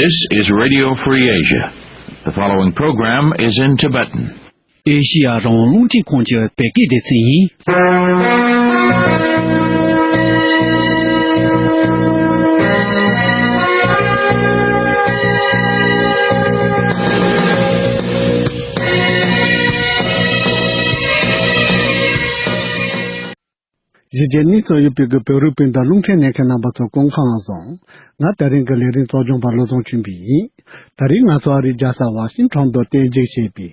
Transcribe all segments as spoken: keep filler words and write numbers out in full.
This is Radio Free Asia. The following program is in Tibetan. ཨེ་ཤི་ཡ་རང་དབང་རླུང་འཕྲིན་ཁང་གི་བོད་སྐད་སྡེ་ཚན་ཡིན། གཞིས་བྱེས་གཉིས་སུ་ཡོད་པའི་གི་བོད་རིགས་སྤུན་ཟླ་རླུང་འཕྲིན་གནས་མཁན་རྣམ་པ་ཚོ་སྐུ་ཁམས་བཟང་། ང་དེ་རིང་གི་ལས་རིམ་གཙོ་སྐྱོང་པ་བློ་བཟང་ཆོས་འཕེལ་ཡིན། དེ་རིང་ང་ཚོ་ཨ་རིའི་རྒྱལ་ས་ཝ་ཤིང་ཊོན་དུ་རྟེན་གཞི་བྱས་པའི་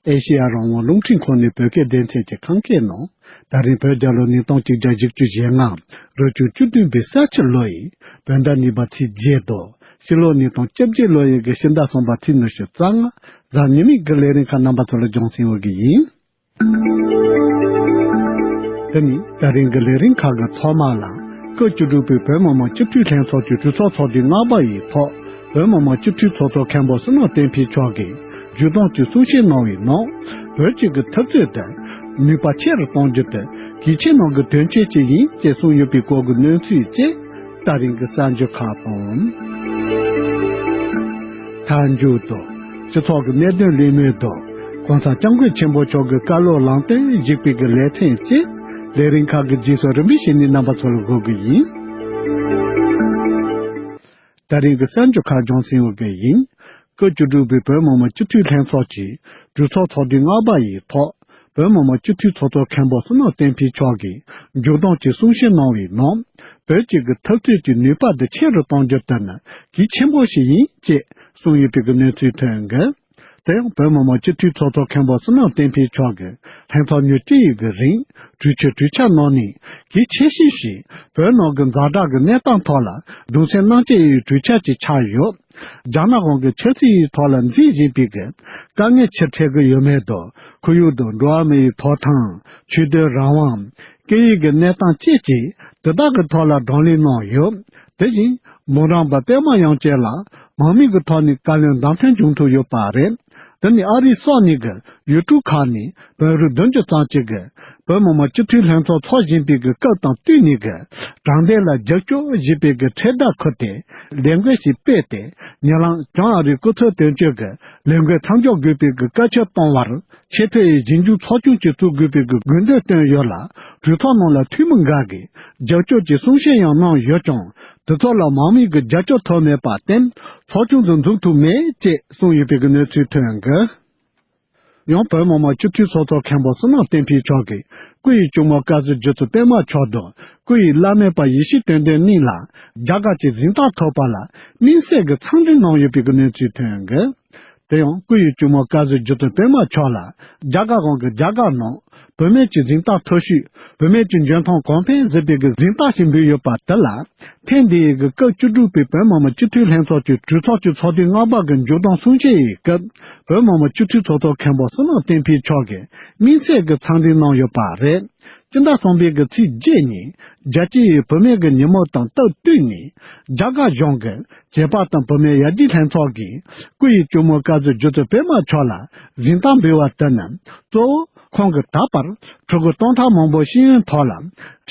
ཨེ་ཤེ་ཡ་རང་དབང་རླུང་འཕྲིན་ཁང་ནས་བོད་སྐད་སྡེ་ཚན་གྱི་ཁམས་སྐད་ནང་། དེ་རིང་བོད་རྒྱལ་ལོ་ཉིས་སྟོང་གཅིག་བརྒྱ་བཞི་བཅུ་ཞེ་ལྔ། རབ་བྱུང་བཅུ་བདུན་པའི་ས་བྱི་ལོ་ཡི་བོད་ཟླ་གཉིས་པ་ཚེས་བརྒྱད་དོ། ཕྱི་ལོ་ཉིས་སྟོང་བཅོ་བརྒྱད་ལོ་ཡི་གི་ཕྱི་ཟླ་གསུམ་པ་ཚེས་ཉི་ཤུ་རྩ་ལྔ། གཟའ་ཉི་མའི་གི་ལས་རིམ་ཁག་རྣམ་པ་ཚོ་ལ་སྦྱོང་སྲིང་འོས་ཀྱི་ཡིན། དེ་ནི་ད་རིང་གི་ལས་རིམ་ཁག་གི་ཐོག་མ་ལ། སྐབས་བཅུ་དྲུག་པའི་བོད་མི་མང་སྤྱི་འཐུས་ལྷན་ཚོགས་ཀྱི་གྲོས་ཚོགས་ཚོགས་དུས་ལྔ་པ་ཡི་ཐོག་བོད་མི་མང་སྤྱི་འཐུས་ཚོགས་གཙོ་མཁན་པོ་བསོད་ནམས་བསྟན་འཕེལ་མཆོག་གིས་མཇུག་སྡོམ་གྱི་གསུང་བཤད་གནང་བའི་ནང་། བོད་ཀྱི་གི་འཐབ་རྩོད་དེ་ནུས་པ་ཆེ་རུ་གཏོང་རྒྱུ་དེ་གལ་ཆེ་ནང་གི་དོན་ཆེན་ཅིག་ཡིན་ཅེས་གསུངས་ཡོད་པའི་སྐོར་གྱི་གནས་ཚུལ་བཅས་ད་རིང་གི་གསར་འགྱུར་ཁག་དང་། མཐའ་མཇུག་ཏུ། སྤྱི་ཚོགས་ཀྱི་གནད་དོན་གླེང་མོལ་དུ། གོང་ས་སྐྱབས་མགོན་ཆེན་པོ་མཆོག་གི་བཀའ་སློབ་ལམ་སྟོན་ཞུས་པའི་གི་ལེ་ཚན་བཅས་ལས་རིམ་ཁག་གི་རྗེས་སུ་རིམ་པས་བཤད་ནས་རྣམ་པ་ཚོ་ལ་འགོད་གི་ཡིན། ད་རིང་གི་གསར་འགྱུར་ཁག་སྦྱོང་སྲིང་འོས་གི་ཡིན། སྐབས་བཅུ་དྲུག་པའི་བོད་མི་མང་སྤྱི་འཐུས་ལྷན་ཚོགས་ཀྱི་གྲོས་ཚོགས་ཚོགས་དུས་ལྔ་པ་ཡི་ཐོག་བོད་མི་མང་སྤྱི་འཐུས་ཚོགས་གཙོ་མཁན་པོ་བསོད་ནམས་བསྟན་འཕེལ་མཆོག་གིས་མཇུག་སྡོམ་གྱི་གསུང་བཤད་གནང་བའི་ནང་། བོད་ཀྱི་གི་འཐབ་རྩོད་ཀྱི་ནུས་པ་དེ་ཆེ་རུ་གཏོང་རྒྱུ་དེ་ནི་གལ་ཆེན་པོ་ཞིག་ཡིན་ཅེས་གསུངས་ཡོད་པའི་གི་གནས་ཚུལ་ཐོན་གི། དེ་ཡང་བོད་མི་མང་སྤྱི་འཐུས་ཚོགས་གཙོ་མཁན་པོ་བསོད་ནམས་བསྟན་འཕེལ་མཆོག་གིས་ལྷན་ཐོག་ཉིན་གཅིག་ཡི་གི་རིང་གྲོས་ཆོད་གྲོས་འཆར་གནང་ནས། གལ་ཆེ་ཤོས་ཤིག་བོད་ནང་གི་ཛ་དྲག་གི་གནས་སྟངས་ཐོག་ལ་གདུང་སེམས་མཉམ་སྐྱེད་ཡི་གྲོས་འཆར་ཅིག་ཆགས་ཡོད། རྒྱ་ནག་གཞུང་གིས་ཆབ་སྲིད་ཡི་ཐོག་ལ་འཛིན་བཞིན་པའི་གི་དཀའ་ངལ་ཆེ་འཕྲད་གི་ཡོད་མེད་དང་། ཁོར་ཡུག་དང་འགྲོ་བ་མི་ཡི་ཐོབ་ཐང་། ཆོས་དད་རང་དབང་། སྐད་ཡིག་གི་གནས་སྟངས་བཅས་ཀྱིས་དེ་དག་གི་ཐོག་ལ་བགྲོ་གླེང་གནང་ཡོད། དེ་བཞིན་འབུམ་རམས་པ་པད་མ་དབྱངས་ཅན་ལགས་མང་མོས་ཀྱི་ཐོག་ནས་བཀའ་བློན་བདམས་ཐོན་བྱུང་ཐུབ་ཡོད་པ་རེད། དེ་ནི་ཨ་རིའི་སོག་གཉིས་ཀྱི་ཡུལ་གྲུ་ཁག་ནས་བོད་རིགས་བདུན་ཅུ་ཙམ་ཅིག་གིས་བོད་མི་མང་སྤྱི་འཐུས་ལྷན་ཚོགས་འཚོགས་བཞིན་པའི་གི་སྐབས་དང་བསྟུན་ནས་གི་དྲང་བདེན་ལ་རྒྱབ་སྐྱོར་ཞེས་པའི་གི་འཕྲེད་དར་ཁུར་ཏེ་ལས་འགུལ་ཞིག་སྤེལ་ཏེ། ཉེ་ལམ་བྱང་ཨ་རིའི་སྐུ་ཚབ་དོན་གཅོད་ཀྱིས་ལས་འགུལ་མཚམས་འཇོག་དགོས་པའི་གི་བཀའ་ཁྱབ་གཏོང་བར། ཆེས་མཐོའི་ཞིབ་འཇུག་ཚོགས་ཆུང་ཅིག་བཙུགས་དགོས་པའི་གི་དགོས་འདུན་བཏོན་ཡོད་ལ། གྲོས་ཚོགས་ནང་ལ་འཐུས་མི་འགའ་གིས་རྒྱབ་སྐྱོར་གྱི་གསུང་བཤད་ཡང་གནང་ཡོད་ཀྱང་། དེ་ཚོ་ལ་མང་མོས་ཀྱི་རྒྱབ་སྐྱོར་ཐོབ་མེད་པར་བརྟེན། ཚོགས་ཆུང་དུ་འཛུལ་ཐུབ་མེད་ཅེས་གསུངས་ཡོད་པའི་གི་གནས་ཚུལ་ཐོན་གི། ཡང་བོད་མི་མང་སྤྱི་འཐུས་ཚོགས་གཙོ་མཁན་པོ་བསོད་ནམས་བསྟན་འཕེལ་མཆོག་གིས་སྐུ་ཡི་གཅུང་མོ་བཀའ་ཟུར་རྒྱ་ཚོ་པད་མ་མཆོག་དང་སྐུ་ཡི་བླ་སྨན་པ་ཡེ་ཤེས་དོན་ལྡན་གཉིས་ལ་རྒྱ་གར་གྱི་གཟེངས་རྟགས་ཐོབ་པ་ལ་དམིགས་བསལ་གྱི་འཚམས་འདྲི་གནང་ཡོད་པའི་གི་གནས་ཚུལ་ཐོན་གི། དེ་ཡང་སྐུ་ཡི་གཅུང་མོ་བཀའ་ཟུར་རྒྱ་ཚོ་པད་མ་མཆོག་ལ་རྒྱ་གར་གཞུང་གིས་རྒྱ་གར་ནང་བུད་མེད་ཀྱི་གཟེངས་རྟགས་མཐོ་ཤོས་བུད་མེད་ཀྱི་འཇོན་ཐང་གོང་འཕེལ་ཟེར་བའི་གི་གཟེངས་རྟགས་ཤིག་འབུལ་ཡོད་པ་དེ་ལ། ཐེངས་འདིའི་གི་སྐབས་བཅུ་དྲུག་པའི་བོད་མི་མང་སྤྱི་འཐུས་ལྷན་ཚོགས་ཀྱི་གྲོས་ཚོགས་ཀྱི་ཚོགས་དུས་ལྔ་པ་གི་མཇུག་སྡོམ་གསུང་བཤད་ཡི་སྐབས་བོད་མི་མང་སྤྱི་འཐུས་ཚོགས་གཙོ་མཁན་པོ་བསོད་ནམས་བསྟན་འཕེལ་མཆོག་གིས་དམིགས་བསལ་གྱི་འཚམས་འདྲི་གནང་ཡོད་པ་རེད། སྤྱི་ཟླ་གསུམ་པའི་གི་ཚེས་བརྒྱད་ཉིན་རྒྱལ་སྤྱི་ཡི་བུད་མེད་ཀྱི་ཉིན་མོ་དང་སྟབས་བསྟུན་ནས་རྒྱ་གར་གཞུང་གི་བྱེས་པ་དང་བུད་མེད་ཡར་རྒྱས་ལྷན་ཚོགས་ཀྱིས་སྐུ་ཡི་གཅུང་མོ་བཀའ་ཟུར་རྒྱ་ཚོ་པད་མ་མཆོག་ལ་གཟེངས་རྟགས་འབུལ་བ་དེ་ནི་གཙོ་བོ་ཁོང་གིས་ད་བར་ཕྲུ་གུ་སྟོང་ཕྲག་མང་པོ་ཤེས་ཡོན་ཐོག་ལ་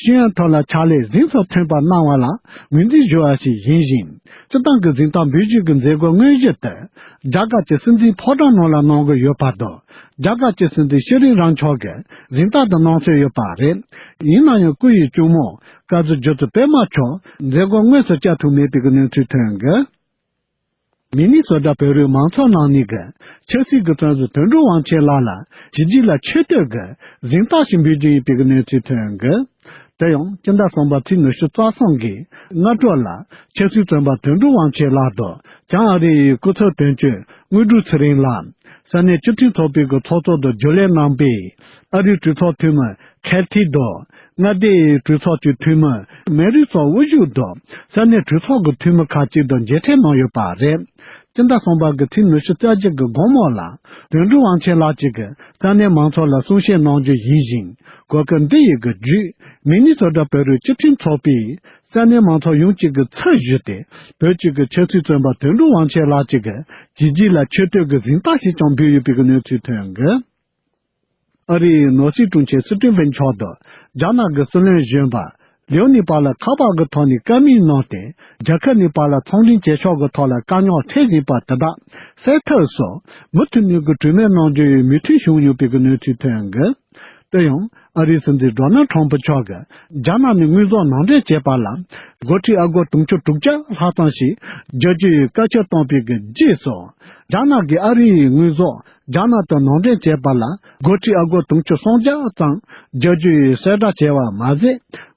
ཤེས་ཡོན་ཐོག་ལ་ཕྱག་ལས་གཟེངས་སུ་ཐོན་པ་གནང་བ་ལ་ངོས་འཛིན་ཞུ་བ་ཞིག་ཡིན་ཞིང་། སྤྱིར་བཏང་གི་གཟེངས་རྟགས་འབུལ་རྒྱུ་གི་མཛད་སྒོ་དངོས་གཞི་དེ་རྒྱ་གར་གྱི་སྲིད་འཛིན་ཕོ་བྲང་ནང་ལ་གནང་གི་ཡོད་པ་དང་། རྒྱ་གར་གྱི་སྲིད་འཛིན་ཤྲི་རི་རང་མཆོག་གིས་གཟེངས་རྟགས་དེ་གནང་སྲོལ་ཡོད་པ་རེད། ཡིན་ན་ཡང་སྐུ་ཡི་གཅུང་མོ་བཀའ་ཟུར་རྒྱ་ཚོ་པད་མ་མཆོག་མཛད་སྒོ་དངོས་སུ་བཅར་ཐུབ་མེད་པའི་གནས་ཚུལ་ཐོན་གི། མི་ནི་སོ་ཊ་བོད་རིགས་མང་ཚོགས་ནང་ནས་གི་ཆབ་སྲིད་ཀྱི་བཙོན་ཟུར་དོན་གྲུབ་དབང་ཆེན་ལགས་ལ་བྱས་རྗེས་ལ་མཆོད་བསྟོད་ཀྱི་གཟེངས་རྟགས་ཤིག་འབུལ་རྒྱུ་ཡིན་པའི་གནས་ཚུལ་ཐོན་གི། དེ་ཡང་སྤྱི་ཟླ་གསུམ་པ་ཚེས་ཉི་ཤུ་རྩ་གསུམ་གི་སྔ་དྲོ་ལ་ཆབ་སྲིད་བཙོན་པ་དོན་གྲུབ་དབང་ཆེན་ལགས་དང་བྱང་ཨ་རི་ཡི་སྐུ་ཚབ་དོན་གཅོད་དངོས་གྲུབ་ཚེ་རིང་ལགས། ས་གནས་སྤྱི་མཐུན་ཚོགས་པའི་གི་ཚོགས་གཙོ་དང་རྒྱུན་ལས་རྣམ་པས་ཨ་རིའི་གྲོས་ཚོགས་འཐུས་མི་ཁེ་ཐི་དང་མངའ་སྡེ་ཡི་གྲོས་ཚོགས་ཀྱི་འཐུས་མི་མེ་རི་སོགས་དབུ་བཞུགས་དང་ས་གནས་གྲོས་ཚོགས་ཀྱི་འཐུས་མི་ཁག་ཅིག་དང་མཇལ་འཕྲད་གནང་ཡོད་པ་རེད། སྤྱི་ཟླ་གསུམ་པ་གི་ཚེས་ཉི་ཤུ་རྩ་གཅིག་གི་དགོང་མོ་ལ་དོན་གྲུབ་དབང་ཆེན་ལགས་ཀྱིས་གི་ས་གནས་མང་ཚོགས་ལ་གསུང་བཤད་གནང་རྒྱུ་ཡིན་ཞིང་། གོ་སྐབས་འདི་ཡི་གི་བརྒྱུད་མི་ནི་སོ་ཊ་བོད་རིགས་སྤྱི་མཐུན་ཚོགས་པས་ས་གནས་མང་ཚོགས་ཡོངས་ཀྱི་གི་ཚབ་ཞུས་ཏེ་བོད་ཀྱི་གི་ཆབ་སྲིད་བཙོན་པ་དོན་གྲུབ་དབང་ཆེན་ལགས་ཀྱི་གི་བྱས་རྗེས་ལ་མཆོད་བསྟོད་ཀྱི་གཟེངས་རྟགས་ཤིག་ཀྱང་འབུལ་ཡོད་པའི་གི་གནས་ཚུལ་ཐོན་གི། ཨ་རིའི་ནོར་སྲིད་དྲུང་ཆེ་སི་ཏི་ཝན་མཆོག་དང་རྒྱ་ནག་གི་སྲིད་བློན་གཞོན་པ་ ལེའོ་ནི་པ་ལ་ཁ་པར་གྱི་ཐོག་ནས་བཀའ་མོལ་གནང་སྟེ། རྒྱལ་ཁབ་ནི་པ་ལ་ཚོང་ལས་བྱེད་ཕྱོགས་ཀྱི་ཐོག་ལ་དཀའ་རྙོག་འཕྲད་བཞིན་པ་དེ་དག་སེལ་ཐབས་སུ་མུ་མཐུད་ནས་ཀྱི་གྲོས་མོལ་གནང་རྒྱུ་ཡི་མོས་མཐུན་བྱུང་ཡོད་པའི་གནས་ཚུལ་ཐོན་ཡོད། དེ་ཡང་ཨ་རིའི་སྲིད་འཛིན་ཌོ་ནལ་ཁྲོམ་ཕུ་མཆོག་གིས་རྒྱ་ནག་ནས་དངོས་ཟོག་ནང་འདྲེན་བྱས་པ་ལ་སྒོར་ཁྲི་ཨ་སྒོར་དུང་ཕྱུར་དྲུག་བརྒྱ་ལྷག་ཙམ་ཞིག་བསྒྱུར་རྒྱུ་ཡི་བཀའ་ཁྱབ་བཏང་པའི་གི་རྗེས་སུ། རྒྱ་ནག་གིས་ཨ་རི་ཡི་དངོས་ཟོག་རྒྱ་ནག་ཏུ་ནང་འདྲེན་བྱས་པ་ལ་སྒོར་ཁྲི་ཨ་སྒོར་དུང་ཕྱུར་སུམ་བརྒྱ་ཙམ་བསྒྱུར་རྒྱུ་ཡི་གསལ་བསྒྲགས་བྱས་པ་མ་ཟད།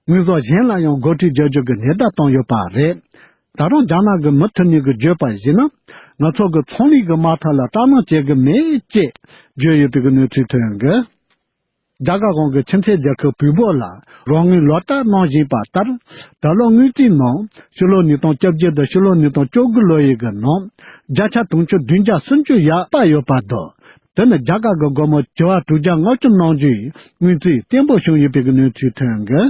དངོས་ཟོག་གཞན་ལ་ཡང་སྒོར་ཁྲི་བསྒྱུར་རྒྱུ་གི་ཉེན་བརྡ་བཏང་ཡོད་པ་རེད། ད་རུང་རྒྱ་ནག་གིས་མུ་མཐུད་ནས་གི་བརྗོད་པར་གཞིགས་ན། ང་ཚོ་གི་ཚོང་ལས་ཀྱི་མ་མཐའ་ལ་སྐྲག་སྣང་བྱེད་གི་མེད་ཅེས་བརྗོད་ཡོད་པའི་གི་གནས་ཚུལ་ཐོན་གི། རྒྱ་གར་གཞུང་གིས་ཁྱིམ་མཚེས་རྒྱལ་ཁབ་བལ་པོ་ལ་རོགས་དངུལ་ལག་བསྟར་གནང་བཞིན་པ་ལྟར། ད་ལོ་དངུལ་རྩིས་ནང་ཕྱི་ལོ་ཉིས་སྟོང་བཅོ་བརྒྱད་དང་ཕྱི་ལོ་ཉིས་སྟོང་བཅོ་དགུ་ལོ་ཡི་གི་ནང་བརྒྱ་ཆ་དུང་ཕྱུར་བདུན་བརྒྱ་སུམ་ཅུ་ཡར་སྤར་ཡོད་པ་དང་། དེ་ནི་རྒྱ་གར་གྱི་སྒོར་མོ་བྱེ་བ་དྲུག་བརྒྱ་ལྔ་བཅུ་གནང་རྒྱུའི་དངུལ་རྩིས་བརྟན་པོ་བྱུང་ཡོད་པའི་གནས་ཚུལ་ཐོན་གི།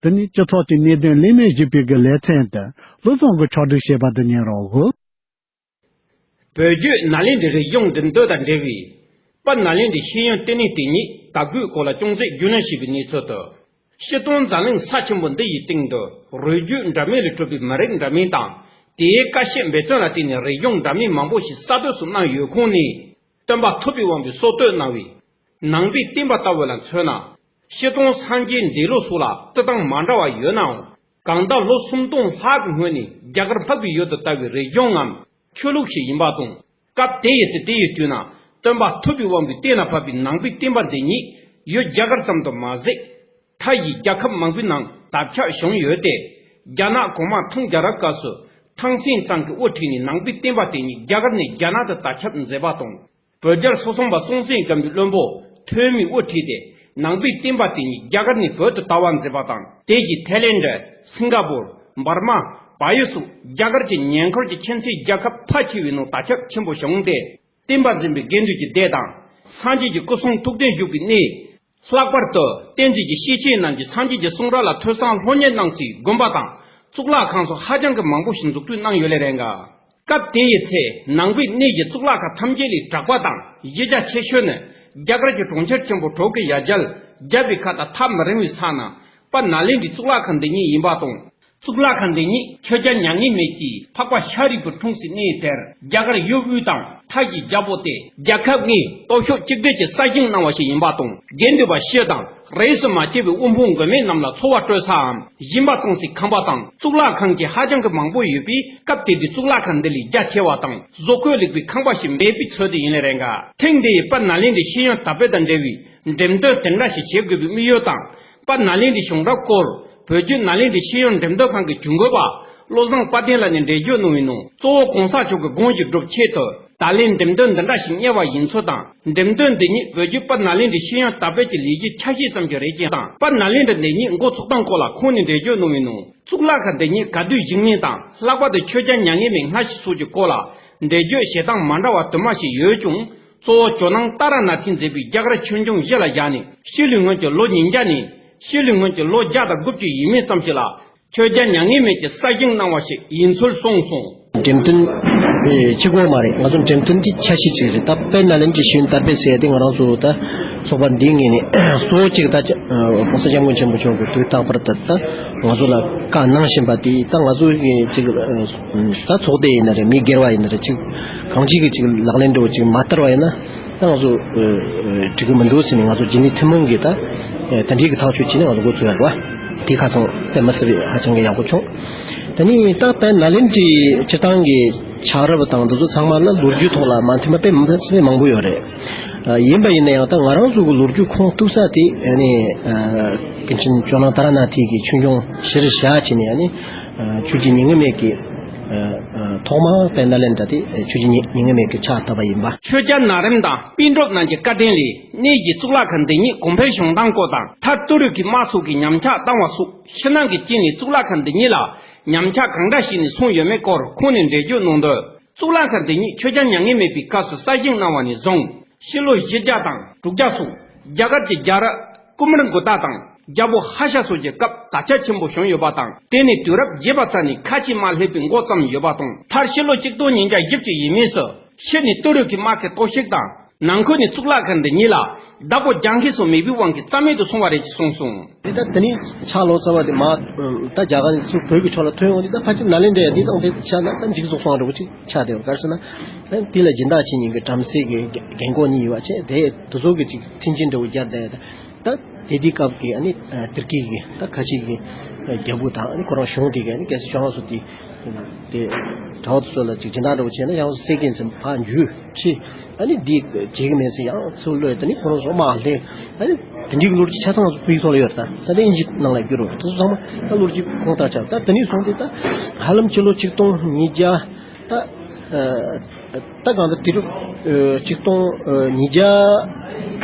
དེ་ནི་སྤྱི་ཚོགས་ཀྱི་གནད་དོན་གླེང་མོལ་ཞུས་པའི་གི་ལེ་ཚན་དུ་བློ་བཟང་གིས་ཕྱོགས་སྒྲིག་བྱས་པ་དེ་ཉན་རོགས་ཞུ། བོད་བརྒྱུད་ནཱ་ལེནྡྲའི་རིག་གཞུང་འགྲེམས་སྟོན་དང་འབྲེལ་བའི་དཔལ་ནཱ་ལེནྡྲའི་ཤེས་ཡོན་ལྟེ་གནས་དེ་ཉིད་དར་རྒུད་སྐོར་ལ་ཅུང་ཟད་རྒྱུས་ལོན་བྱས་པའི་གནས་ཚུལ་དུ། སྤྱིར་བཏང་འཛམ་གླིང་ས་ཆེན་པོ་འདི་ཡི་སྟེང་དུ་རུས་རྒྱུད་འདྲ་མིན་ལས་གྲུབ་པའི་མི་རིགས་འདྲ་མིན་དང་། དེའི་ཁ་ཤས་འབད་བརྩོན་ལ་བརྟེན་ནས་རིག་གཞུང་འདྲ་མིན་མང་པོ་ཞིག་གསར་གཏོད་སུ་གནང་ཡོད་ཁོངས་ནས། སྟོན་པ་ཐུབ་པའི་དབང་པོས་སྲོལ་གཏོད་གནང་བའི་ནང་པའི་བསྟན་པ་ལྟ་བུ་ལ་མཚོན་ན། སྤྱིར་བཏང་སངས་རྒྱས་འདས་ལོག་སོགས་ལ་བསྟི་སྟངས་མ་འདྲ་བ་ཡོད་ནའང་། གང་ལྟར་ལོ་སུམ་སྟོང་ལྷག་གི་སྔོན་ནས་རྒྱ་གར་འཕགས་པའི་ཡུལ་དུ་དར་བའི་རིག་གཞུང་ངམ་ཆོས་ལུགས་ཤིག་ཡིན་པ་དང་། སྐབས་དེ་ཡི་ཚེ་དེ་ཡི་དུས་ན་སྟོན་པ་ཐུབ་པའི་དབང་པོའི་བསྟན་ལ་ཕབ་པའི་ནང་པའི་བསྟན་པ་འདི་ཉིད་ཡུལ་རྒྱ་གར་ཙམ་དུ་མ་ཟད། མཐའ་ཡི་རྒྱལ་ཁབ་མང་པོའི་ནང་དར་ཁྱབ་བྱུང་ཡོད་དེ། རྒྱ་ནག་གོང་མ་ཐང་རྒྱལ་རབས་སྐབས་སུ་ཐང་སེང་ཙང་གིས་དབུ་ཁྲིད་ནས་ནང་པའི་བསྟན་པ་དེ་ཉིད་རྒྱ་གར་ནས་རྒྱ་ནག་ཏུ་དར་ཁྱབ་མཛད་པ་དང་། བོད་རྒྱལ་སོ་གསུམ་པ་སྲོང་བཙན་སྒམ་པོའི་བློན་པོ་ཐོན་མིས་དབུ་ཁྲིད་དེ་ནང་པའི་བསྟན་པ་དེ་ཉིད་རྒྱ་གར་ནས་བོད་དུ་དར་བར་མཛད་པ་དང་། དེ་བཞིན་ཐའི་ལེན་ཌ། སིང་ག་པུར། འབར་མ། བལ་ཡུལ་སོགས་རྒྱ་གར་གྱི་ཉེ་འཁོར་གྱི་ཁྱིམ་མཚེས་རྒྱལ་ཁབ་ཕལ་ཆེ་བའི་ནང་དར་ཁྱབ་ཆེན་པོ་བྱུང་སྟེ། བསྟན་པ་འཛིན་པའི་དགེ་འདུན་གྱི་སྡེ་དང་། སངས་རྒྱས་ཀྱི་སྐུ་གསུང་ཐུགས་རྟེན་བཞུགས་པའི་གནས། ལྷག་པར་དུ་བསྟན་འཛིན་གྱི་ཤེས་བྱའི་རྣམས་ཀྱིས་སངས་རྒྱས་ཀྱི་གསུང་རབ་ལ་ཐོས་བསམ་སློབ་གཉེར་གནང་སའི་དགོན་པ་དང་གཙུག་ལག་ཁང་སོགས་ཧ་ཅང་གི་མང་པོ་ཞིག་འཛུགས་སྐྲུན་གནང་ཡོད་ལེ་རེད་འགའ། སྐབས་དེ་ཡི་ཚེ་ནང་པའི་གནས་ཀྱི་གཙུག་ལག་ཁང་ཐམས་ཅད་ལས་གྲགས་པ་དང་གཞི་རྒྱ་ཆེ་ཤོས་ནི་རྒྱ་གར་གྱི་གྲོང་ཁྱེར་ཆེན་པོ་བྲོ་གི་ཡ་གྱལ་རྒྱབ་པའི་ཁ་དང་ཐག་མི་རིང་བའི་ས་ན་དཔལ་ནཱ་ལེནྡྲའི་གཙུག་ལག་ཁང་འདི་ཉིད་ཡིན་པ་དང་། གཙུག་ལག་ཁང་འདི་ཉིད་ཆོས་རྒྱལ་མྱ་ངན་མེད་ཀྱིས་འཕགས་པ་ཤཱ་རིའི་བུར་འཁྲུངས་སའི་གནས་དེར་རྒྱ་གར་ཡུལ་དབུས་དང་མཐའ་བཞིའི་རྒྱལ་པོ་སྟེ་རྒྱལ་ཁབ་ལྔའི་སྟོབས་ཤུགས་གཅིག་སྒྲིལ་གྱི་གསར་བཞེངས་གནང་བ་ཞིག་ཡིན་པ་དང་། དགེ་འདུན་པ་སྤྱི་དང་རིས་སུ་མ་ཆད་པའི་དབུལ་ཕོངས་མགོན་མེད་རྣམས་ལ་འཚོ་བ་སྤྲོད་སའམ་སྦྱིན་པ་གཏོང་སའི་ཁང་པ་དང་གཙུག་ལག་ཁང་བཅས་ཧ་ཅང་གི་མང་པོ་ཡོད་པས། སྐབས་དེ་དུས་གཙུག་ལག་ཁང་འདི་ལས་རྒྱ་ཆེ་བ་དང་བཟོ་བཀོད་ལེགས་པའི་ཁང་པ་ཞིག་མེད་པའི་ཚོད་དུ་ཡིན་ལེ་རེད་འགའ། ཐེངས་འདི་ཡི་དཔལ་ནཱ་ལེནྡྲའི་ཤེས་ཡོན་དར་སྤེལ་དང་འབྲེལ་བའི་འགྲེམས་སྟོན་དེ་འདྲ་ཞིག་བྱེད་དགོས་པའི་དམིགས་ཡུལ་དང་། དཔལ་ནཱ་ལེནྡྲའི་བྱུང་རབས་སྐོར་བོད་བརྒྱུད་ནཱ་ལེནྡྲའི་ཤེས་ཡོན་འགྲེམས་སྟོན་ཁང་གི་གྱོང་གུད་པ་བློ་བཟང་དཔལ་ལྡན་ལགས་ནས་འགྲེལ་བརྗོད་གནང་བའི་ནང་། གཙོ་བོ་གོང་ས་མཆོག་གི་དགོངས་གཞི་སྒྲུབ་ཆེད་དུ་ད་ལན་འགྲེམས་སྟོན་འདི་འདྲ་ཞིག་གཉེར་བ་ཡིན་ཚུལ་དང་། འགྲེམས་སྟོན་འདི་ཉིད་བོད་བརྒྱུད་དཔལ་ནཱ་ལེནྡྲའི་ཤེས་ཡོན་དར་སྤེལ་གྱི་ལས་གཞི་ཆ་ཤས་ཙམ་ཞིག་རེད་ཅེས་དང་། དཔལ་ནཱ་ལེནྡྲ་འདི་ཉིད་འགོ་ཚུགས་སྟངས་སྐོར་ལ་ཁོང་ནས་འགྲེལ་བརྗོད་གནང་བའི་ནང་། གཙུག་ལག་ཁང་འདི་ཉིད་ག་དུས་བཞེངས་མིན་དང་། ལྷག་པར་དུ་ཆོས་རྒྱལ་མྱ་ངན་མེད་སྔ་ཕྱི་སོགས་ཀྱི་སྐོར་ལ་འགྲེལ་བརྗོད་བྱེད་སྟངས་མ་འདྲ་བ་དུ་མ་ཞིག་ཡོད་ཀྱང་། གཙོ་བོ་ཇོ་ནང་ཏཱ་ར་ནཱ་ཐས་མཛད་པའི་རྒྱ་གར་ཆོས་འབྱུང་བཞི་ལ་བཞག་ནས། ཕྱི་ལོའི་སྔོན་གྱི་ལོ་ཉིས་བརྒྱ་ནས་ཕྱི་ལོའི་སྔོན་གྱི་ལོ་བརྒྱ་དང་དགུ་བཅུ་ཡས་མས་ཙམ་ཞིག་ལ་ཆོས་རྒྱལ་མྱ་ངན་མེད་ཀྱིས་གསར་བཞེངས་གནང་བ་ཞིག་ཡིན་ཚུལ་གསུངས་སོང་། འགྲེམས་སྟོན་གཅིག་པོ་མ་རེད། ང་ཚོ་འགྲེམས་སྟོན་དེ་ཆ་ཤས་གཅིག་རེད། ད་དཔལ་ནཱ་ལེནྡྲའི་ཤེས་ཡོན་དར་སྤེལ་ཟེར་ཡ་དེ་ང་རང་ཚོ་ད་ཚོགས་པ་འདིའི་ངོས་ནས་གཙོ་བོ་གཅིག་ད་༸གོང་ས་༸སྐྱབས་མགོན་ཆེན་པོ་མཆོག་གིས་དུས་རྟག་པར་ད་ད་ང་ཚོ་ལ་བཀའ་གནང་བཞིན་པ་དེ་ད་ང་ཚོ་གཅིག་ད་ཚོགས་སྡེ་ཡིན་ན་རེད། མི་སྒེར་བ་ཡིན་ན་རེད། གཅིག་གང་ཅིའི་གཅིག་ལག་ལེན་འདྲ་བོ་གཅིག་མ་བསྟར་བ་ཡིན་ན། ད་ང་ཚོ་ཨ་ཨ་འགྲིག་གི་མི་འདུག་ཟེར་ནས་ང་ཚོ་རྒྱུན་ལས་ཐུན་མོང་གིས་ད་ཨ་དེ་འདྲའི་གི་ཐག་གཅོད་བྱས་ནས་ང་ཚོ་འགོ་ཚུགས་ཡ་རེད་བ། དེ་ཁ་སང་དཔེ་མི་སྲིད་པའི་ཧ་ཅང་གི་ཡག་པོ་བྱུང་། དེ་ནས་ད་དཔལ་ནཱ་ལེནྡྲའི་སྤྱིར་བཏང་གི་ཆགས་རབས་དང་འདི་ཚོ་ཚང་མ་ལ་ལོ་རྒྱུས་ཐོག་ལ་མ་མཐུན་པ་དཔེ་མི་སྲིད་པའི་མང་པོ་ཡོད་རེད། ཨ་ཡིན་པ་ཡིན་ན་ཡང་ད་ང་རང་ཚོ་གི་ལོ་རྒྱུས་ཁུངས་གཏུགས་ས་དེ་ཨ་ནི་ཨ་ཀུན་མཁྱེན་ཇོ་ནང་ཏཱ་ར་ནཱ་ཐའི་གི་ཆོས་འབྱུང་གཞིར་བཞག་བྱས་ནས་ཨ་ནི་ཨ་ཆོས་རྒྱལ་མྱ་ངན་མེད་ཀྱི། ཨ་ཨ་ཐོག་མར་དཔལ་ནཱ་ལེནྡྲ་དེ་ཆོས་རྒྱལ་མྱ་མྱ་ངན་མེད་ཀྱིས་ཕྱག་བཏབ་པ་ཡིན་པ། ཆོས་རྒྱལ་ནཱ་རིམ་དང་པཎ་གྲུབ་རྣམས་ཀྱི་བཀའ་དྲིན་ལས་གནས་བཞིའི་གཙུག་ལག་ཁང་འདི་ཉིད་གོང་འཕེལ་བྱུང་སྟངས་སྐོར་དང་། མཐར་ཏུ་རུ་ཀྱི་དམག་སོགས་ཀྱིས་ཉམས་ཆག་བཏང་བ་སོགས་ཕྱི་ནང་གི་རྐྱེན་ལས་གཙུག་ལག་ཁང་འདི་ཉིད་ལ་ཉམས་ཆག་གང་འདྲ་ཞིག་ནས་སོང་ཡོད་མེད་སྐོར་ཁོང་ནས་འགྲེལ་བརྗོད་གནང་དོན། གཙུག་ལག་ཁང་འདི་ཉིད་ཆོས་རྒྱལ་མྱ་ངན་མེད་པའི་སྐབས་སུ་གསར་བཞེངས་གནང་བ་ནས་བཟུང་། ཕྱི་ལོ་བཞི་བརྒྱ་དང་དྲུག་བརྒྱ་སོགས་རྒྱ་གར་གྱི་རྒྱལ་རབས་ཀུ་མར་གུ་ཏ་དང་རྒྱལ་པོ་ཧ་ཤ་སོགས་ཀྱི་སྐབས་དར་ཁྱབ་ཆེན་པོ་བྱུང་ཡོད་པ་དང་། དེ་ནི་དུས་རབས་བརྒྱད་པ་ཙམ་ནས་ཁ་ཆེའི་དམག་སླེབས་པའི་འགོ་བརྩམས་ཡོད་པ་དང་། མཐར་ཕྱི་ལོ་ཆིག་སྟོང་ཉིས་བརྒྱ་བཞི་བཅུ་ཡས་མས་སུ་ཕྱི་ནས་ཏུ་རུ་ཀའི་དམག་གིས་གཏོར་བཤིག་དང་། ནང་ཁུལ་ནས་གཙུག་ལག་ཁང་འདི་ཉིད་ལ་བདག་པོ་རྒྱག་མཁན་སུ་མེད་པའི་དབང་གིས་རྩ་མེད་དུ་སོང་བ་རེད་ཅེས་གསུངས་སོང་། དེ་ད་དེ་ནས་ཕྱག་ལོག་ཚར་བ་དེ་མ་ད་རྒྱ་གར་ནས་ཚུར་བོད་ཀྱི་ཕྱོགས་ལ་ཐོན་ཡོང་དུས། ད་ཕལ་ཆེར་ནཱ་ལེནྡྲའི་དེ་དང་དེ་ཆ་ན་ད་འཇིག་རྫོགས་སོང་འདྲ་བོ་ཅིག་ཆགས་བསྡད་ཡོད། ག་རེ་ཟེར་ན། ད་དེ་ལ་སྦྱིན་བདག་བྱེད་མཁན་གྱི་བྲམ་ཟེ་གི་རྒན་གོག་གཉིས་ཡོད་པ་བྱས། དེ་དེ་ཚོ་གི་ཅིག་མཐུན་རྐྱེན་འདྲ་བོ་སྦྱར་བསྡད་ཡོད། ད་དེ་དུས་སྐབས་ཀྱི་ཨ་ནི་ཨ་ཏུར་ཀི་གི་ད་ཁ་ཆེ་གི་རྒྱལ་པོ་དང་ཨ་ནི་ཁོ་རང་གཞུང་དེ་གི་ཨ་ནི་གལ་སྲིད་ཁྱོད་རང་ཚོ་དེ་དེ་གྲྭ་བ་དེ་ཚོ་ལ་ཅིག་སྦྱིན་བདག་འདྲ་བོ་བྱས་ན། ཡང་སེ་གན་ཟིན་ཕར་འཇུས་ཁྲིད། ཨ་ནི་འདི་བྱེད་གི་མེད་ཟེར་ཡང་ཚུར་གློད། དེ་ནི་ཁོ་རང་ཚོ་དམག་ལས། ཨ་ནི་དེ་འདྲའི་ལོ་རྒྱུས་ཆ་ཚང་ཕུལ་ཐོག་ལ་ཡོད། ད་ད་དེ་ཨིན་ཇི་ནང་ལ་བསྒྱུར་རོ། དེ་ཚོ་ཚང་མ་ད་ལོ་རྒྱུས་ཁུངས་དག་ཆགས། ད་དེ་ནས་བཟུང་སྟེ་ད་ཧ་ལམ་ཕྱི་ལོ་ཆིག་སྟོང་ཉིས་བརྒྱ་ད་ད་གང་ལྟར་དུས་རབས་ཆིག་སྟོང་ཉིས་བརྒྱ་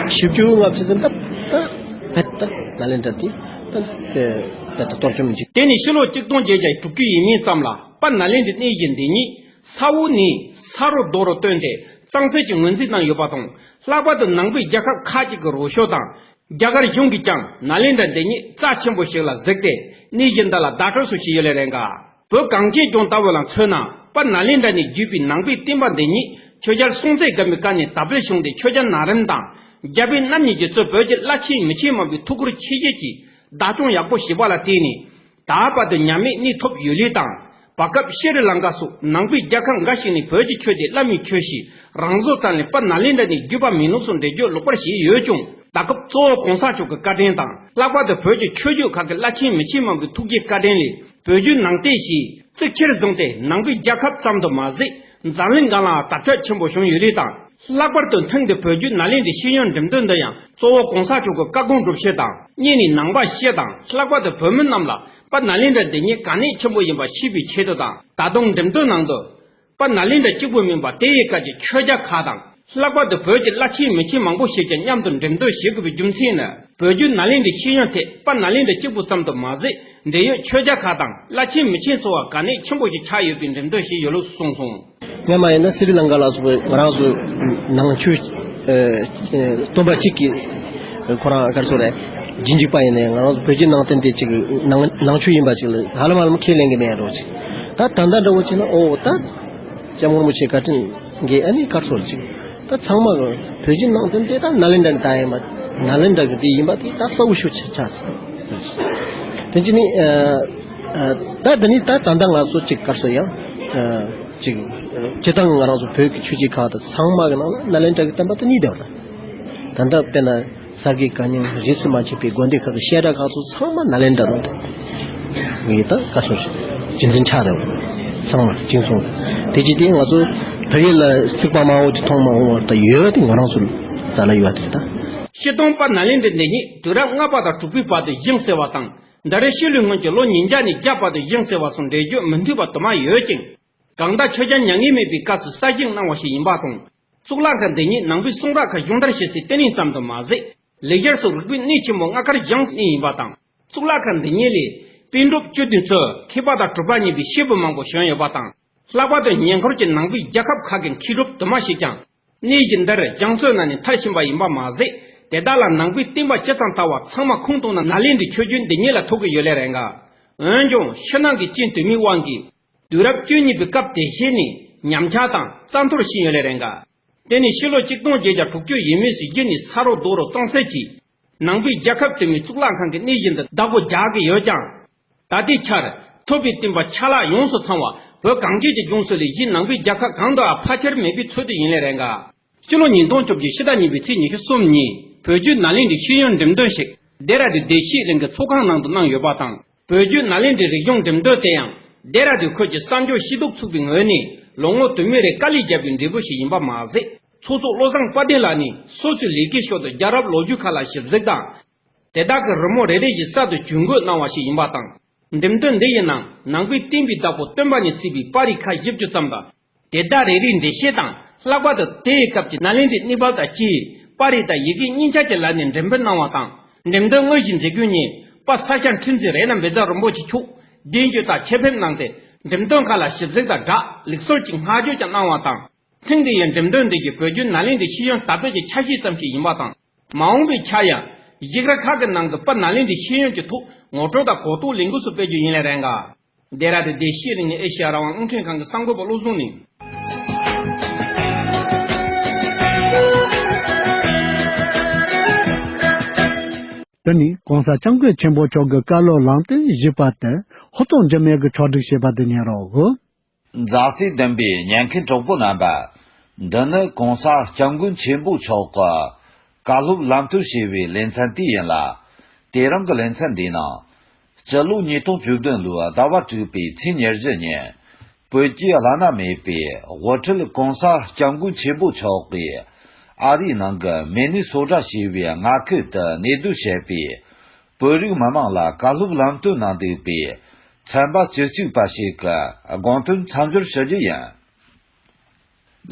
བཞི་བཅུ་ལྔ་ཙམ་ད་ད་བེད་ད་ནཱ་ལེནྡྲ་དེ་ད་བེད་ད་གཏོར་བཅོམ་བྱས། དེ་ནས་ཕྱི་ལོ་ཆིག་སྟོང་བརྒྱད་བརྒྱ་དྲུག་ཅུ་ཡས་མས་ཙམ་ལ་དཔལ་ནཱ་ལེནྡྲའི་གནས་གཞི་འདི་ཉིད་ས་འོག་ནས་ས་རུ་རྡོ་རུ་བཏོན་ཏེ་གཙང་སེལ་གྱི་ངོས་འཛིན་གནང་ཡོད་པ་དང་། ལྷག་པར་དུ་ནང་པའི་རྒྱལ་ཁབ་ཁག་ཅིག་གི་རོགས་སྐྱོར་དང་། རྒྱ་གར་གཞུང་གིས་ཀྱང་ནཱ་ལེནྡྲ་འདི་ཉིད་རྩ་ཆེན་པོ་ཞིག་ལ་གཟིགས་ཏེ་གནས་གཞི་འདི་ལ་བརྡ་སྤྲོད་སོགས་བྱས་ཡོད་ལེ་རེད་འགའ། བོད་གངས་ཅན་ལྗོངས་ལྟ་བུ་ལ་མཚོན་ན། དཔལ་ནཱ་ལེནྡྲ་ནས་བརྒྱུད་པའི་ནང་པའི་བསྟན་པ་འདི་ཉིད་ཆོས་རྒྱལ་སྲོང་བཙན་སྒམ་པོའི་སྐབས་ནས་དར་སྤེལ་བྱུང་སྟེ། ཆོས་རྒྱལ་ནཱ་རོན་དང་རྒྱལ་པོ་རྣམ་གཉིས་ཀྱིས་གཙོས་བོད་ཀྱི་བླ་ཆེན་མི་ཆེན་མང་པོའི་ཐུགས་ཁུར་ཆེ་བཞེས་ཀྱིས་བདག་སྐྱོང་ཡག་པོ་བྱས་པ་ལ་བརྟེན་ནས་ད་བར་དུ་ཉམས་མེད་གནས་ཐུབ་ཡོད་ལུགས་དང་། བར་སྐབས་ཤྲི་ལང་ཀ་སོགས་ནང་པའི་རྒྱལ་ཁབ་འགའ་ཞིག་ནས་བོད་ཀྱི་ཆོས་དེ་བླ་མའི་ཆོས་ཤིག་རང་བཟོ་ཙམ་ལས་དཔལ་ནཱ་ལེནྡྲ་ནས་བརྒྱུད་པ་མིན་ནོ་སོགས་འགྲེལ་བརྗོད་ལོག་པར་བྱས་ཡོད་ཀྱང་། ད་སྐབས་གཙོ་བོ་གོང་ས་མཆོག་གི་བཀའ་དྲིན་དང་། ལྷག་པར་དུ་བོད་ཀྱི་ཆོས་བརྒྱུད་ཁག་གི་བླ་ཆེན་མི་ཆེན་མང་པོའི་ཐུགས་རྗེའི་བཀའ་དྲིན་ལས། བོད་བརྒྱུད་ནང་བསྟན་ཞེས་གཙིགས་ཆེར་བཟུང་སྟེ། ནང་པའི་རྒྱལ་ཁབ་ཙམ་དུ་མ་ཟད། འཛམ་གླིང་སྒང་ལའང་དར་ཁྱབ་ཆེན་པོ་བྱུང་ཡོད་ལུགས་དང་། ལྷག་པར་དུ་མཐུན་གྱི་བོད་བརྒྱུད་ནཱ་ལེནྡྲའི་ཤེས་ཡོན་འགྲིམ་འགྲུལ་འདི་ཡང་གཙོ་བོ་གོང་ས་མཆོག་གི་བཀའ་དགོངས་སྒྲུབ་ཕྱིར་དང་། སྙིང་ནས་ནང་པ་སྤྱི་དང་། ལྷག་པར་དུ་བོད་མི་རྣམས་ལ་དཔལ་ནཱ་ལེནྡྲ་འདི་ཉིད་གལ་གནད་ཆེན་པོ་ཡིན་པ་ཤེས་པའི་ཆེད་དུ་དང་། ད་དུང་འགྲིམ་འགྲུལ་ནང་དུ་དཔལ་ནཱ་ལེནྡྲ་གཅིག་པུ་མིན་པར་དེ་ཡི་སྐབས་ཀྱི་ཆོས་རྒྱལ་ཁག་དང་། ལྷག་པར་དུ་བོད་ཀྱི་བླ་ཆེན་མི་ཆེན་མང་པོ་ཞིག་ཀྱང་མཉམ་དུ་འགྲིམ་འགྲུལ་བྱེད་དགོས་པའི་རྒྱུ་མཚན་ནི། བོད་བརྒྱུད་ནཱ་ལེནྡྲའི་ཤེས་ཡོན་ཐད་དཔལ་ནཱ་ལེནྡྲ་གཅིག་པུ་ཙམ་དུ་མ་ཟད། འབྲེལ་ཡོད་ཆོས་རྒྱལ་ཁག་དང་བླ་ཆེན་མི་ཆེན་སོགས་ལ་གལ་གནད་ཆེན་པོ་ཞིག་ཆགས་ཡོད་པས་འགྲིམ་འགྲུལ་བྱས་ཡོད་ལུགས་གསུངས་སོང་། སྔོན་མ་ཡིན་ན་སི་རི་ལང་ཀ་ལ་སོགས་པའི་ང་རང་ཚོ་ནང་ཆོས་ཨ་ཨ་སྟོན་པ་གཅིག་གིས་ཁོ་རང་ག་རེ་ཟེར་རེད། རྗེས་འཇུག་པ་ཡིན་ནའི་ང་རང་ཚོ་བོད་བརྒྱུད་ནང་བསྟན་དེ་གཅིག་ནང་ནང་ཆོས་ཡིན་པ་ཅིག་ལ་ཧ་ལམ་ཧ་ལམ་ཁས་ལེན་གྱི་མེད་འགྲོ་ཅིག་ད་ད་ལྟ་འདྲ་བོ་བྱས་ན། ཨོ་ད་སྐྱབས་མགོན་རིན་པོ་ཆེ་བཀའ་དྲིན་གྱིས་ཨ་ནི་ག་རེ་ཟེར་ཅིག་ད་ཚང་མ་གི་བོད་བརྒྱུད་ནང་བསྟན་དེ་ད་ནཱ་ལེནྡྲ་ནས་དར་ཡིན་པ། ནཱ་ལེནྡྲ་གི་དེ་ཡིན་པ་དེ་ད་གསལ་པོ་ཞེ་པོ་ཆགས་ཆགས་སོང་། དེ་ཅི་ནི་ཨ་ཨ་ད་དེ་ནི་ད་ད་ལྟ་ང་ཚོ་ཅིག་ག་རེ་ཟེར་ཡང་ཨ་ཅིག་ཨ་སྤྱིར་བཏང་ང་རང་ཚོ་བོད་ཀྱི་ཆོས་བརྒྱུད་ཁག་དང་ཚང་མ་གི་ནང་ལ་ནཱ་ལེནྡྲ་གི་བསྟན་པ་དེ་གནས་བསྡད་པ་དང་། ད་ལྟ་དཔེར་ན་ས་དགེ་བཀའ་རྙིང་རིས་སུ་མ་ཆད་པའི་དགོན་སྡེ་ཁག་གི་བཤད་གྲྭ་ཁག་ཚོ་ཚང་མ་ནཱ་ལེནྡྲ་རུ་འདུག་ངས་ད་བཀའ་གསུང་ཞིག་རྒྱུན་འཛིན་ཆགས་བསྡད་པ་ཚང་མ་གཅིག་མཚུངས། དེ་ཅི་སྟེ་ང་ཚོ་བོད་ཡིག་ལ་རྩིག་པ་དམར་པོ་དེ་མཐོང་མ་འོང་བར་ད་ཡོད་པ་དེ་ང་རང་ཚོ་རྩ་ལ་ཡོད་པ་དེ་རེད་ད། སྤྱིར་བཏང་དཔལ་ནཱ་ལེནྡྲ་འདི་ཉིད་དུས་རབས་ལྔ་པ་དང་དྲུག་པའི་བར་དུ་བཞེངས་ཟེར་བ་དང་། ད་རེས་ཕྱི་ལོའི་སྔོན་གྱི་ལོ་ཉིས་བརྒྱ་ནས་བརྒྱད་བར་དུ་བཞེངས་ཟེར་བ་སོགས་འགྲེལ་བརྗོད་མི་མཐུན་པ་དུ་མ་ཡོད་ཅིང་། གང་ལྟར་ཆོས་རྒྱལ་མྱ་ངན་མེད་པའི་སྐབས་སུ་གསར་བཞེངས་གནང་བ་ཞིག་ཡིན་པ་དང་། གཙུག་ལག་ཁང་འདི་ཉིད་ནང་པའི་གསུང་རབ་ཁག་སྦྱོང་བརྡར་བྱེད་སའི་བསྟི་གནས་ཙམ་དུ་མ་ཟད། ལེགས་སྦྱར་སོགས་རིག་པའི་གནས་ཆེན་པོ་ལྔ་ཀར་སྦྱངས་གནས་ཡིན་པ་དང་། གཙུག་ལག་ཁང་འདི་ཉིད་ལས་པཎ་གྲུབ་བཅུ་བདུན་ཚོས་མཁས་པ་དང་གྲུབ་པ་བརྙེས་པའི་སྐྱེས་བུ་མང་པོ་བྱོན་ཡོད་པ་དང་། ལྷག་པར་དུ་ཉེ་འཁོར་གྱི་ནང་པའི་རྒྱལ་ཁབ་ཁག་གི་མཁས་གྲུབ་དུ་མ་ཞིག་ཀྱང་གནས་གཞི་འདིར་སྦྱང་བརྩོན་གནང་ནས་མཐར་ཕྱིན་པ་ཡིན་པ་མ་ཟད། དེ་དག་ལ་ནང་པའི་བསྟན་པ་ཇི་ཙམ་དར་བ་ཚང་མ་ཁུངས་གཏོང་ན་ནཱ་ལེནྡྲའི་ཆོས་བརྒྱུད་འདི་ཉིད་ལ་ཐུག་གི་ཡོད་ལེ་རེད་འགའ། འོན་ཀྱང་ཕྱི་ནང་གི་རྐྱེན་དུ་མའི་དབང་གིས། དུས་རབས་བཅུ་གཉིས་པའི་སྐབས་དེ་བཞིན་ནས་ཉམས་ཆག་དང་རྩ་འཐོར་ཕྱིན་ཡོད་ལེ་རེད་འགའ། དེ་ནི་ཕྱི་ལོ་ཆིག་སྟོང་བརྒྱད་བརྒྱ་དྲུག་ཅུ་ཡས་མས་སུ་བརྒྱུད་ནས་ས་རོ་རྡོ་རུ་གཙང་སེལ་གྱིས། ནང་པའི་རྒྱལ་ཁབ་དུ་མའི་གཙུག་ལག་ཁང་གི་གནས་གཞི་འདི་བདག་པོ་རྒྱག་གི་ཡོད་ཀྱང་། ད་ལྟའི་ཆར་ཐུབ་པའི་བསྟན་པ་ཆ་ལག་ཡོངས་སུ་ཚང་བ་བོད་གངས་ཅན་གྱི་ལྗོངས་སུ་ལས་གཞན་ནང་པའི་རྒྱལ་ཁབ་གང་དུའང་ཕལ་ཆེར་མེད་པའི་ཚོད་དུ་ཡིན་ལེ་རེད་འགའ། ཕྱི་ལོ་ཉིས་སྟོང་བཅོ་བརྒྱད་ཕྱི་ཟླ་གཉིས་པའི་ཚེས་ཉི་ཤུ་གསུམ་ཉིན་བོད་བརྒྱུད་ནཱ་ལེནྡྲའི་ཤེས་ཡོན་འགྲེམས་སྟོན་ཞིག་ལྡེ་ར་ལྡུན་བདེ་སྐྱིད་གླིང་གི་ཚོགས་ཁང་ནང་དུ་གནང་ཡོད་པ་དང་། བོད་བརྒྱུད་ནཱ་ལེནྡྲའི་རིག་གཞུང་འགྲེམས་སྟོན་དེ་ཡང་ལྡེ་ར་ལྡུན་ཁུལ་གྱི་གསར་འགྱུར་ཤེས་རྟོགས་ཚུགས་པའི་ངོས་ནས་ལོ་ངོ་དུ་མའི་རིང་དཀའ་ལས་བརྒྱབ་པའི་འབྲས་བུ་ཞིག་ཡིན་པ་མ་ཟད། ཚོགས་གཙོ་བློ་བཟང་དཔལ་ལྡན་ལགས་ནས་སོ་སོའི་ལས་ཀའི་ཞོར་དུ་རྒྱལ་རབས་ལོ་རྒྱུས་ཁག་ལ་ཞིབ་གཟིགས་དང་། དེ་དག་གི་རི་མོ་རེ་རེ་བཞིན་གསར་དུ་ཇུས་འགོད་གནང་བ་ཞིག་ཡིན་པ་དང་། འགྲེམས་སྟོན་འདི་ཡི་ནང་ནང་པའི་བསྟན་པའི་བདག་པོ་སྟོན་པ་ཉིད་བརྩིས་པའི་པར་རིས་ཁག་བཞི་བཅུ་ཙམ་དང་། དེ་དག་རེ་རེའི་འགྲེལ་བཤད་དང་། ལྷག་པར་དུ་དེའི་སྐབས་ཀྱི་ནཱ་ལེནྡྲའི་གནས་བབ་དང་བཅས་པར་རིས་དང་ཡི་གེ་གཉིས་ཆ་གྱི་ལམ་ནས་འགྲེམས་སྤེལ་གནང་བ་དང་། འགྲེམས་སྟོན་དངོས་གཞི་མཛད་སྒོའི་ཉིན་པ་ས་སྐྱ་ཁྲི་འཛིན་རཏྣ་བཛྲ་རིན་པོ་ཆེ་མཆོག་གདན་ཞུ་དང་ཆེད་ཕེབས་གནང་སྟེ། འགྲེམས་སྟོན་ཁག་ལ་ཞིབ་གཟིགས་དང་སྦྲགས་ལུགས་སྲོལ་གྱི་བསྔགས་བརྗོད་ཀྱང་གནང་བ་དང་། ཐེངས་འདི་ཡི་འགྲེམས་སྟོན་འདི་གིས་བོད་བརྒྱུད་ནཱ་ལེནྡྲའི་ཤེས་ཡོན་དར་སྤེལ་གྱི་ཆ་ཤས་ཙམ་ཞིག་ཡིན་པ་དང་། མ་འོངས་པའི་ཆར་ཡང་བཞུགས་སྒར་ཁག་གི་ནང་གི་དཔལ་ནཱ་ལེནྡྲའི་ཤེས་ཡོན་གྱི་ཐོག་ངོ་སྤྲོད་དང་གོ་རྟོགས་ལེན་དགོས་སུ་སྤེལ་རྒྱུ་ཡིན་ལས་རན་ག། འདི་ར་དེ་བདེ་སྐྱིད་རིག་གནས་ཨེ་ཤེ་ཡ་རང་དབང་རླུང་འཕྲིན་ཁང་གི་གསར་འགོད་པ་བློ་བཟང་ནས། དེ་ནི་གོང་ས་སྐྱབས་མགོན་ཆེན་པོ་མཆོག་གི་བཀའ་སློབ་ལམ་སྟོན་བཞི་པ་དེ་ཧོ་ཏོང་འཇིགས་མེད་ཀྱིས་ཕྱོགས་སྒྲིག་བྱས་པ་དེ་ཉན་རོགས། མཛའ་བརྩེ་ལྡན་པའི་ཉན་མཁན་གྲོགས་པོ་རྣམ་པ། འདི་ནི་གོང་ས་སྐྱབས་མགོན་ཆེན་པོ་མཆོག་གི་བཀའ་སློབ་ལམ་སྟོན་ཞེས་པའི་ལེ་ཚན་དེ་ཡིན་ལ། དེ་རིང་གི་ལེ་ཚན་འདིའི་ནང་། སྤྱི་ལོ་ཉིས་སྟོང་བཅུ་བདུན་ལོའི་ཟླ་བ་དྲུག་པའི་ཚེས་ཉེར་བཞི་ཉིན། བོད་ཀྱི་བླ་ན་མེད་པའི་དབུ་ཁྲིད་གོང་ས་སྐྱབས་མགོན་ཆེན་པོ་མཆོག་གིས་ཨ་རིའི་ནང་གི་མི་ནི་སོ་ཊ་ཞེས་པའི་མངའ་ཁུལ་དུ་གནས་སྡོད་བྱེད་པའི་བོད་རིགས་མི་མང་ལ་བཀའ་སློབ་ལམ་སྟོན་གནང་འདུག་པའི་ཚན་པ་བཅུ་གཅིག་པ་ཞིག་གི་དགོངས་དོན་མཚམས་སྦྱོར་ཞུ་རྒྱུ་ཡིན།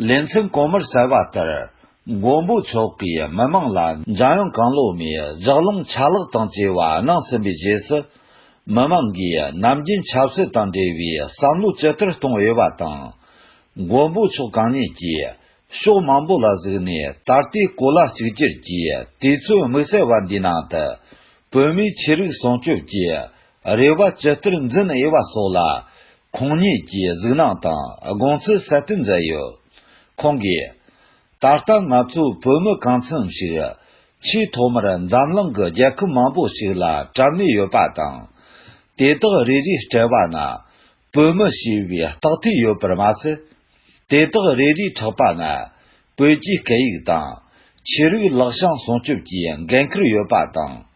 ལེ་ཚན་གོང་མར་གསལ་བ་ལྟར། མགོན་པོ་མཆོག་གིས་མི་མང་ལ་འཇམ་དབྱངས་གང་བློ་མའི་ལྗགས་ལུང་ཆ་ལག་དང་བཅས་པ་གནང་ཟིན་པའི་རྗེས་སུ། མི་མང་གིས་ནམ་རྒྱུན་ཆབ་སྲིད་དང་འབྲེལ་བའི་བསམ་བློ་ཇི་ལྟར་གཏོང་འོས་པ་དང་། མགོན་པོ་མཆོག་གང་ཉིད་ཀྱིས་ཕྱོགས་མང་པོ་ལ་གཟིགས་ནས་ད་ལྟའི་གོ་ལ་གཅིག་གྱུར་གྱི་དུས་ཚོད་དམིགས་བསལ་བ་འདིའི་ནང་དུ། བོད་མིའི་ཆོས་རིག་སྲུང་སྐྱོབ་ཀྱི་རེ་བ་ཇི་ལྟར་འཛིན་འོས་པ་སོགས་ལ་ཁོང་ཉིད་ཀྱིས་གཟིགས་སྣང་དང་དགོངས་ཚུལ་གསལ་སྟོན་མཛད་ཡོད། ཁོང་གིས། ད་ལྟ་ང་ཚོ་བོད་མི་གང་འཚམ་ཞིག་ཆེས་ཐོག་མར་འཛམ་གླིང་གི་རྒྱལ་ཁབ་མང་པོ་ཞིག་ལ་གྲམ་ནས་ཡོད་པ་དང་། དེ་དག་རེ་རེའི་སྤྲད་པ་ན་བོད་མི་ཞེས་པའི་རྟགས་ཐིག་ཡོད་པར་མ་ཟད། དེ་དག་རེ་རེའི་ཕྲག་པ་ན་བོད་ཀྱི་སྐད་ཡིག་དང་ཆོས་རིག་ལག་བྱང་སྲུང་སྐྱོབ་ཀྱི་འགན་ཁུར་ཡོད་པ་དང་།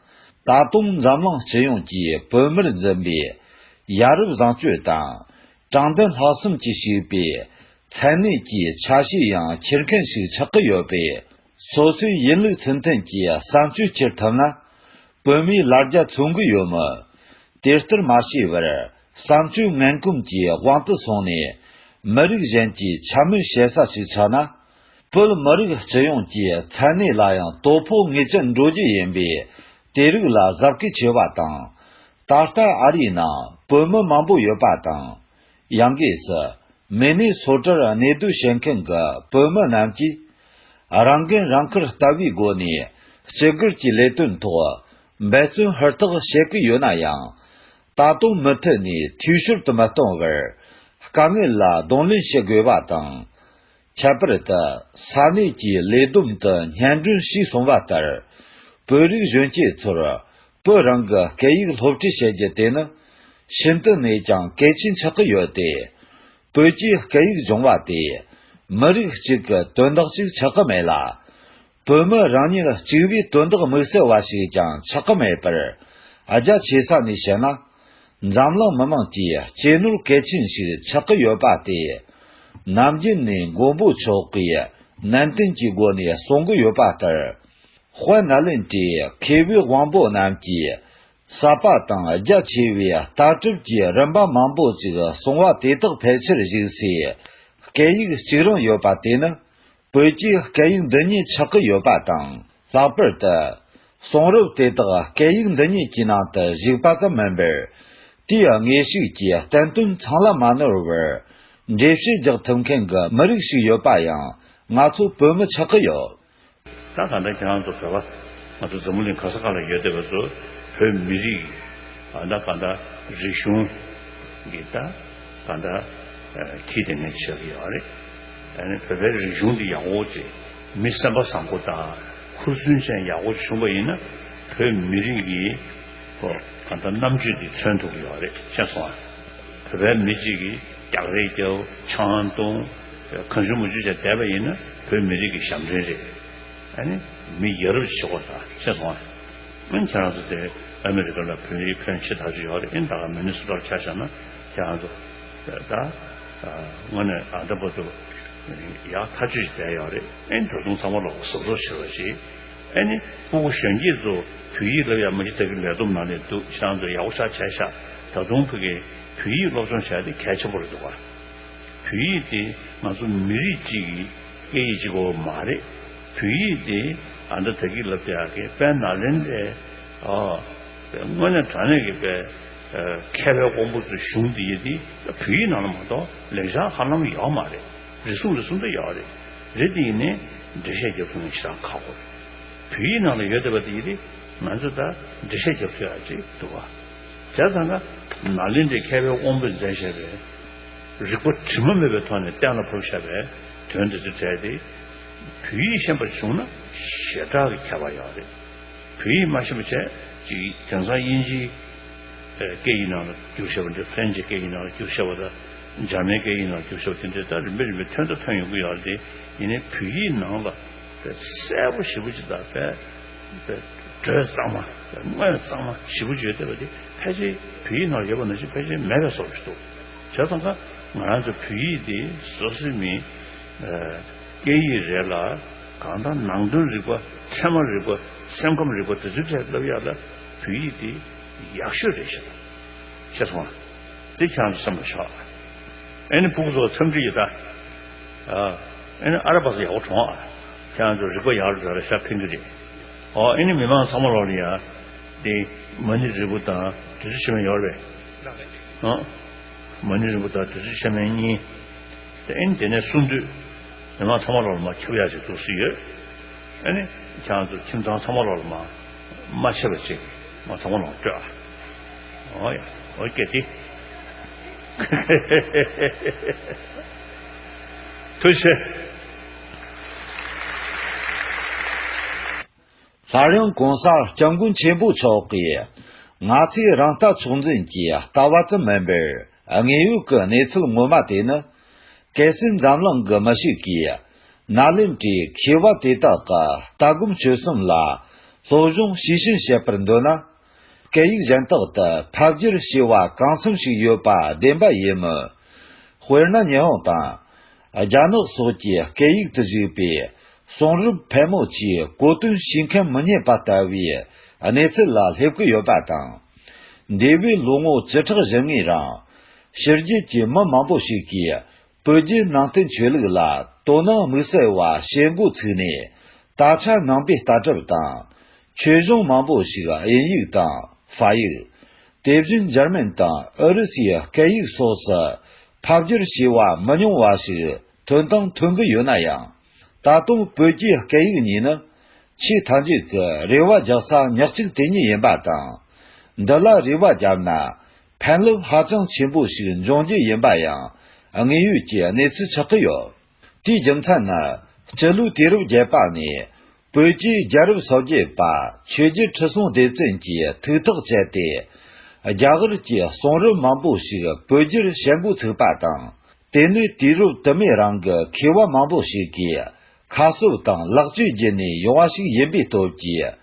ད་དུང་འཛམ་གླིང་སྤྱི་ཡོངས་ཀྱིས་བོད་མིར་འཛིན་པའི་ཡ་རབས་བཟང་སྤྱོད་དང་། དྲང་བདེན་ལྷག་བསམ་གྱིས་ཕྱུག་པའི་མཚན་གནས་ཀྱི་ཆ་ཤས་ཡང་འཁྱེར་མཁན་ཞིག་ཆགས་ཀྱི་ཡོད་པས། སོ་སོའི་ཡིན་ལུགས་ཚུལ་མཐུན་གྱི་བསམ་སྤྱོད་འཁྱེར་ཐུབ་ན། བོད་མིའི་ལ་རྒྱ་མཚོན་གྱི་ཡོད་མོད། དེ་ལྟར་མ་བྱས་པར་བསམ་སྤྱོད་ངན་གོམས་ཀྱི་དབང་དུ་སོང་ནས། མི་རིགས་གཞན་གྱི་འཕྱ་སྨོད་བྱེད་ས་ཞིག་ཆགས་ན། བོད་མི་རིགས་སྤྱི་ཡོངས་ཀྱི་མཚན་གནས་ལ་ཡང་དོ་ཕོག་ངེས་ཅན་འགྲོ་རྒྱུ་ཡིན་པས། དེ་རིགས་ལ་གཟབ་གལ་ཆེ་བ་དང་། ད་ལྟ་ཨ་རིའི་ནང་བོད་མི་མང་པོ་ཡོད་པ་དང་། ཡང་སྒོས་སུ་མི་ནི་སོ་ཊར་གནས་སྡོད་བྱེད་མཁན་གྱི་བོད་མི་རྣམས་ཀྱིས། རང་འགན་རང་འཁུར་ལྟ་བུའི་སྒོ་ནས་སྤྱི་སྒེར་གྱི་ལས་དོན་ཐོག་འབད་བརྩོན་ཧུར་ཐག་བྱེད་ཀྱི་ཡོད་ན་ཡང་། ད་དུང་མུ་མཐུད་ནས་འཐུས་ཤོར་དུ་མི་གཏོང་བར་དཀའ་ངལ་ལ་གདོང་ལེན་བྱེད་དགོས་པ་དང་། ཁྱད་པར་དུ་ས་གནས་ཀྱི་ལས་བསྡོམས་དུ་སྙན་སྒྲོན་ཞུས་སོང་བ་ལྟར། བོད་རིགས་གཞོན་སྐྱེས་ཚོར་བོད་རང་གི་སྐད་ཡིག་སློབ་ཁྲིད་བྱེད་རྒྱུ་དེ་ནི་ཤིན་ཏུ་ནས་ཀྱང་གལ་ཆེན་ཆགས་ཀྱི་ཡོད་དེ། བོད་ཀྱི་སྐད་ཡིག་སྦྱོང་བ་དེ་མི་རིགས་གཅིག་གི་དོན་དག་ཅིག་ཆགས་ཀྱི་མེད་ལ། བོད་མི་རང་ཉིད་གཅིག་པུའི་དོན་དག་དམིགས་བསལ་བ་ཞིག་ཀྱང་ཆགས་ཀྱི་མེད་པར། རྒྱ་ཆེ་ས་ནས་བཤད་ན། འཛམ་གླིང་མི་དམངས་ཀྱི་གཅེས་ནོར་གལ་ཆེན་ཞིག་ཆགས་ཀྱི་ཡོད་པ་དེ། ནམ་རྒྱུན་ནས་མགོན་པོ་མཆོག་གིས་ནན་ཏན་གྱི་སྒོ་ནས་གསུང་གི་ཡོད་པ་ལྟར། དཔལ་ནཱ་ལེནྡྲའི་མཁས་པའི་དབང་པོ་རྣམས་ཀྱིས་གསར་པ་དང་རྒྱ་ཆེ་བའི་ལྟ་གྲུབ་ཀྱི་རིམ་པ་མང་པོ་ཅིག་གསུང་བ་དེ་དག་ཕལ་ཆེར་བཞུགས་སའི་སྐད་ཡིག་གཅིག་རང་ཡོད་པ་དེ་ནི། བོད་ཀྱི་སྐད་ཡིག་འདི་ཉིད་ཆགས་ཀྱི་ཡོད་པ་དང་། ལྷག་པར་དུ། གསུང་རབ་དེ་དག་སྐད་ཡིག་འདི་ཉིད་ཀྱི་ནང་དུ་བཞུགས་པ་ཙམ་མིན་པར། དེའི་དངོས་ཤུགས་ཀྱིས་བསྟན་དོན་ཚང་ལ་མ་ནོར་བར། འགྲེལ་བཤད་རྒྱག་ཐུབ་མཁན་གྱི་མི་རིགས་ཤིག་ཡོད་པ་ཡང་ང་ཚོ་བོད་མི་ཆགས་ཀྱི་ཡོད། ད་ག་འདྲ་ཁྱེད་རང་ཚོ་བོད་པ། ང་ཚོ་འཛམ་བུ་གླིང་ག་ས་ག་ལ་ཡོད་བསྡད་པ་ཚོ་བོད་མི་རིགས། ཨ་ད་ག་འདྲ་རིག་གཞུང་གི་ད་ག་འདྲ་ཁྱི་དེ་ངས་བྱེད་ཀྱི་ཡོད་རེད། ཨ་ནི་བོད་པའི་རིག་གཞུང་འདི་ཡག་པོ་ཅིག་མི་སེམས་པ་བཟང་པོ་དང་ཧུར་བརྩོན་ཅན་ཡག་པོ་བྱུང་བ་ཡིན་ན། བོད་མི་རིགས་ཀྱི་ཧོ་ག་འདྲ་རྣམ་དཔྱོད་འདི་མཚོན་ཐུབ་ཀྱི་ཡོད་རེད། ཤེས་སོང་ཨ། བོད་པའི་མི་གཅིག་གིས་རྒྱག་རེས་རྒྱབ། ཆང་འཐུང་། གང་བྱུང་མང་བྱུང་བྱས་བསྡད་པ་ཡིན་ན་བོད་མི་རིགས་ཀྱི་ཞབས་འདྲེན་རེད། ཨ་ནི་མི་ཡ་རབས་ཤིག་བྱེད་དགོས་ད་ཤེས་སོང་ཨ། ཨ་ནི་ཁྱེད་རང་ཚོ་དེ་ཨ་མི་རི་ཀ་ལ་བོད་རིགས་ཕོན་ཆེ་ཐག་ཆོད་ཡོད་རེད། ཨ་ནི་ད་ག་མི་ནི་སོ་ཊར་ཆ་བཞག་ན་ཁྱེད་རང་ཚོ་ད་དངོས་གནས་ཨ་ད་བར་དུ་ཡག་ཐག་ཆོད་ཅིག་བསྡད་ཡོད་རེད། ཨ་ནི་ད་དུང་ཚང་མ་ལ་གཟབ་གཟབ་བྱེད་རོགས་བྱེད། ཨ་ནི་སྤུ་གུ་གཞོན་སྐྱེས་ཚོ་བོད་ཡིག་བསླབ་ཡག་མ་གཞི་ད་གི་ལས་བསྡོམས་ནང་ནས་འདུག་ཤང་ཚོ་ཡག་པོ་ཞེ་དྲག་བྱས་ཤག་ད་དུང་ཕ་གི་བོད་ཡིག་སློབ་སྦྱོང་བྱས་ཏེ་གལ་ཆེན་པོ་རེད་འདུག་ག་བོད་ཡིག་དེ་ང་ཚོ་མི་རིགས་གཅིག་གི་སྐད་ཡིག་གཅིག་པོ་མ་རེད། བོད་ཡིག་དེ་ཨ་ད་ད་གི་བསླབ་ཡག་གི་དཔལ་ནཱ་ལེནྡྲའི་ཨ་དངོས་གནས་དྲང་གནས་ཀྱི་དཔེ། མཁས་པའི་དབང་པོ་ཚོའི་གཞུང་འདི་ཡི་དེ་བོད་ཡིག་ནང་ལ་མ་གཏོགས་ལེགས་སྦྱར་ཧ་ལམ་ཡོད་མ་རེད། རེ་ཟུང་རེ་ཟུང་འདྲ་ཡོད་རེད། རེད་དེ་ཡིན་ནའི་འགྲེལ་བཤད་རྒྱབ་ཐུབ་ན་ཞེ་དྲག་ཁག་པོ་རེད། བོད་ཡིག་ནང་ལ་ཡོད་བསྡད་པ་དེ་ཡི་དེ་ང་ཚོས་ད་འགྲེལ་བཤད་རྒྱབ་ཐུབ་ཡག་ཅིག་འདུག་བ། བྱས་ཙང་ཀ་ནཱ་ལེནྡྲའི་མཁས་པའི་དབང་པོས་མཛད་བཞག་པའི་རིགས་པ་དྲི་མ་མེད་པའི་ཐོག་ནས་གཏན་ལ་ཕབ་བཞག་པའི་དོན་འདི་ཚོ་བྲལ་ཏེ། བོད་ཡིག་ཤེས་པ་བྱུང་ན་ཞེ་དྲག་གི་ཁྱད་པར་ཡོད་རེད། བོད་ཡིག་མ་ཤེས་པ་བྱས་ཅིག་དེང་སང་དབྱིན་ཇིའི་སྐད་ཡིག་ནང་ལ་བསྒྱུར་བཞག་པ་འདི། ཕ་རན་སིའི་སྐད་ཡིག་ནང་ལ་བསྒྱུར་བཞག་པ་དང་འཇར་མན་སྐད་ཡིག་ནང་ལ་བསྒྱུར་བཞག་པ་དེ་འདྲ་ད་རིམ་པས་རིམ་པས་ཐོན་དང་ཐོན་ཡོང་གི་ཡོད་རེད་དེ། ཡིན་ནའི་བོད་ཡིག་ནང་ལ་གསལ་པོ་ཞེ་པོ་ཅིག་དང་དཔེ་དཔེ་འགྲོས་གཙང་མ། དཔེ་དངོས་གཙང་མ་ཞེ་པོ་ཅིག་ཡོད་བསྡད་པ་དེ་ཕལ་ཆེར་བོད་ཡིག་ནང་ལ་ཡོད་པ་ནང་བཞིན་ཕལ་ཆེར་མེད་པའི་བཟོ་འདྲ་ཞིག་འདུག་བྱས་ཙང་ཀ་ང་རང་ཚོ་བོད་ཡིག་དེ་སོ་སོའི་མི་སྐད་ཡིག་རེད་ལ། གང་ལྟར་ནང་དོན་རིག་པ། ཚད་མ་རིག་པ། སེམས་ཁམས་རིག་པ་དེ་ཚོའི་གྲས་བསླབ་ཡག་ལ་བོད་ཡིག་དེ་ཡག་ཤོས་རེད་ཤག་ཤེས་སོང་ང་། དེ་ཁྱེད་རང་ཚོ་སེམས་ལ་ཆགས། ཨེ་ནི་ཕྲུ་གུ་ཚོ་འཚམས་འདྲི་ཡོད་ད། ཨ། ཨེ་ནི་ཨ་ར་པ་ཚོ་ཡག་པོ་བྱུང་ཨ། ཁྱེད་རང་ཚོ་རིག་པ་ཡར་འགྲོ་ར་ཤ་འཕེན་གི་རེད། ཨོ་ཨེ་ནི་མི་མང་ཚང་མ་ལོག་ལ་ཡ། དེ་མ་ཎི་རིལ་བུ་དང་དུས་ཚོད་ཕྱི་མ་ཡོད་རེད། ཨ། མ་ཎི་རིལ་བུ་དང་དུས་ཚོད་ཕྱི་མ་གཉིས། དེ་ཨེ་ནི་དེ་ནས་གསུམ་དུས། མི་མང་ཚང་མ་ལོག་ལ་མ་ཁྱབ་ཡག་ཅིག་འདུག་སྲིད་ཡོད། ཨ་ནི། ཁྱེད་རང་ཚོ་ཁྱིམ་ཚང་ཚང་མ་ལོག་ལ་མ། མ་ཆད་པ་ཅིག་མ་ཚང་མ་ལོག་སྤྲོད་ཨ། ཨོ་ཡ། ཨོ་ཀེ་ཏི། ཐུགས་རྗེ་ཆེ། སླར་ཡང་གོང་ས་སྐྱབས་མགོན་ཆེན་པོ་མཆོག་གིས་ང་ཚོས་རང་ལྟ་མཆོག་འཛིན་གྱི་ལྟ་བ་ཙམ་མིན་པར། དངོས་ཡོད་ཀྱི་གནས་ཚུལ་ངོ་མ་དེ་ནི། གལ་སྲིད་འཛམ་གླིང་གི་མི་ཞིག་གིས་ནཱ་ལེནྡྲའི་མཁས་པ་དེ་དག་གི་ལྟ་སྒོམ་སྤྱོད་གསུམ་ལ་སློབ་སྦྱོང་ཤེས་བཞིན་བྱེད་པར་འདོད་ན། སྐད་ཡིག་གཞན་དག་ཏུ་ཕབ་བསྒྱུར་བྱས་པ་གང་འཚམ་ཞིག་ཡོད་པ་བདེན་པ་ཡིན་མོད། དཔེར་ན་ཉི་ཧོང་དང་རྒྱ་ནག་སོགས་ཀྱི་སྐད་ཡིག་ཏུ་བཞུགས་པའི་གསུང་རབ་ཕལ་མོ་ཆེའི་གོ་དོན་ཤེས་མཁན་མི་རྙེད་པ་ལྟ་བུའི་གནས་ཚུལ་ལ་སླེབས་ཀྱི་ཡོད་པ་དང་། འདས་པའི་ལོ་ངོ་བཅུ་ཕྲག་བཞི་ལྔའི་རིང་། ཕྱི་རྒྱལ་གྱི་མི་མང་པོ་ཞིག་གིས་བོད་བརྒྱུད་ནང་བསྟན་ཆོས་ལུགས་ལ་དོ་སྣང་དམིགས་བསལ་བ་བྱེད་འགོ་ཚུགས་ནས། ད་ཆ་ནང་པའི་ལྟ་གྲུབ་དང་། ཆོས་གཞུང་མང་པོ་ཞིག་དབྱིན་ཡིག་དང་། ཧྥ་ཡིག་དེ་བཞིན་འཇར་མན་དང་ཨུ་རུ་སུའི་སྐད་ཡིག་སོགས་སུ་ཕབ་བསྒྱུར་བྱས་པ་མི་ཉུང་བ་ཞིག་ཐོན་དང་ཐོན་གྱི་ཡོད་ན་ཡང་། ད་དུང་བོད་ཀྱི་སྐད་ཡིག་གཉིས་ནི། ཆེས་མཐའ་མཇུག་གི་རེ་བ་རྒྱག་ས་ཉག་གཅིག་དེ་ཉིད་ཡིན་པ་དང་། འདི་ལ་རེ་བ་བརྒྱབ་ན། ཕན་རླབས་ཧ་ཅང་ཆེན་པོ་ཞིག་འབྱུང་རྒྱུ་ཡིན་པ་ཡང་དངོས་ཡོད་ཀྱི་གནས་ཚུལ་ཆགས་ཀྱི་ཡོད། དེའི་རྒྱུ་མཚན་ནི། སྤྱི་ལོའི་དུས་རབས་བརྒྱད་པ་ནས་བོད་ཀྱི་རྒྱལ་རབས་སོ་བརྒྱད་པ་ཆོས་རྒྱལ་ཁྲི་སྲོང་ལྡེ་བཙན་གྱིས་ཐུགས་ཐག་བཅད་དེ། རྒྱ་གར་གྱི་གསུང་རབ་མང་པོ་ཞིག་བོད་བསྒྱུར་བྱེད་འགོ་ཚུགས་པ་དང་། དེ་ནི་དུས་རབས་དུ་མའི་རིང་གི་མཁས་པ་མང་པོ་ཞིག་གིས་ཁ་གསབ་དང་ལེགས་བཅོས་བརྒྱུད་ནས་ཡོང་བ་ཞིག་ཡིན་པའི་སྟོབས་ཀྱིས།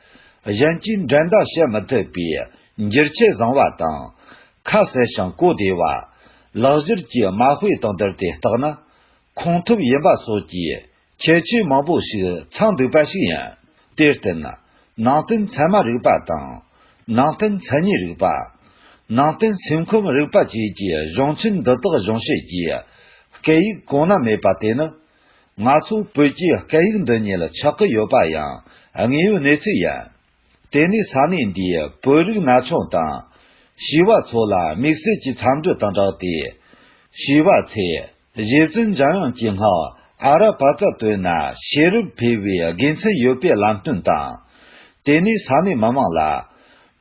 གཞན་གྱིས་འགྲན་ཟླ་བྱེད་མི་ཐུབ་པའི་འགྱུར་ཁྱད་བཟང་བ་དང་། ཁ་གསལ་ཞིང་གོ་བདེ་བ། ལེགས་སྒྱུར་གྱི་མ་དཔེ་དང་བསྡུར་ཏེ་བརྟགས་ན། ཁུངས་ཐུབ་ཡིན་པ་སོགས་ཀྱི་ཁྱད་ཆོས་མང་པོ་ཞིག་ཚང་འདུག་པ་ཞིག་ཡིན། དེར་བརྟེན། ནང་བསྟན་ཚད་མ་རིག་པ་དང་། ནང་བསྟན་མཚན་ཉིད་རིག་པ། ནང་བསྟན་སེམས་ཁམས་རིག་པ་བཅས་ཀྱི་གཞུང་ཆེན་འདི་དག་གཞུང་བཤད་ཀྱི་སྐད་ཡིག་གོང་ན་མེད་པ་དེ་ནི། ང་ཚོ་བོད་ཀྱི་སྐད་ཡིག་འདི་ཉིད་ཆགས་ཀྱི་ཡོད་པ་ཡང་དངོས་ཡོད་གནས་ཚུལ་ཡིན། དེ་ནས་ས་གནས་འདིའི་བོད་རིགས་ན་ཆུང་དང་། བྱིས་པ་ཚོ་ལ་དམིགས་བསལ་གྱི་འཚམས་འདྲི་དང་སྦྲགས་ཏེ། བྱིས་པ་ཚོས་རྗེ་བཙུན་འཇམ་དབྱངས་ཀྱི་སྔགས་ཨ་ར་པ་ཙ་བཏོན་ན་ཤེས་རབ་འཕེལ་བའི་དགེ་མཚན་ཡོད་པའི་ལམ་སྟོན་དང་། དེ་ནས་ས་གནས་མི་མང་ལ།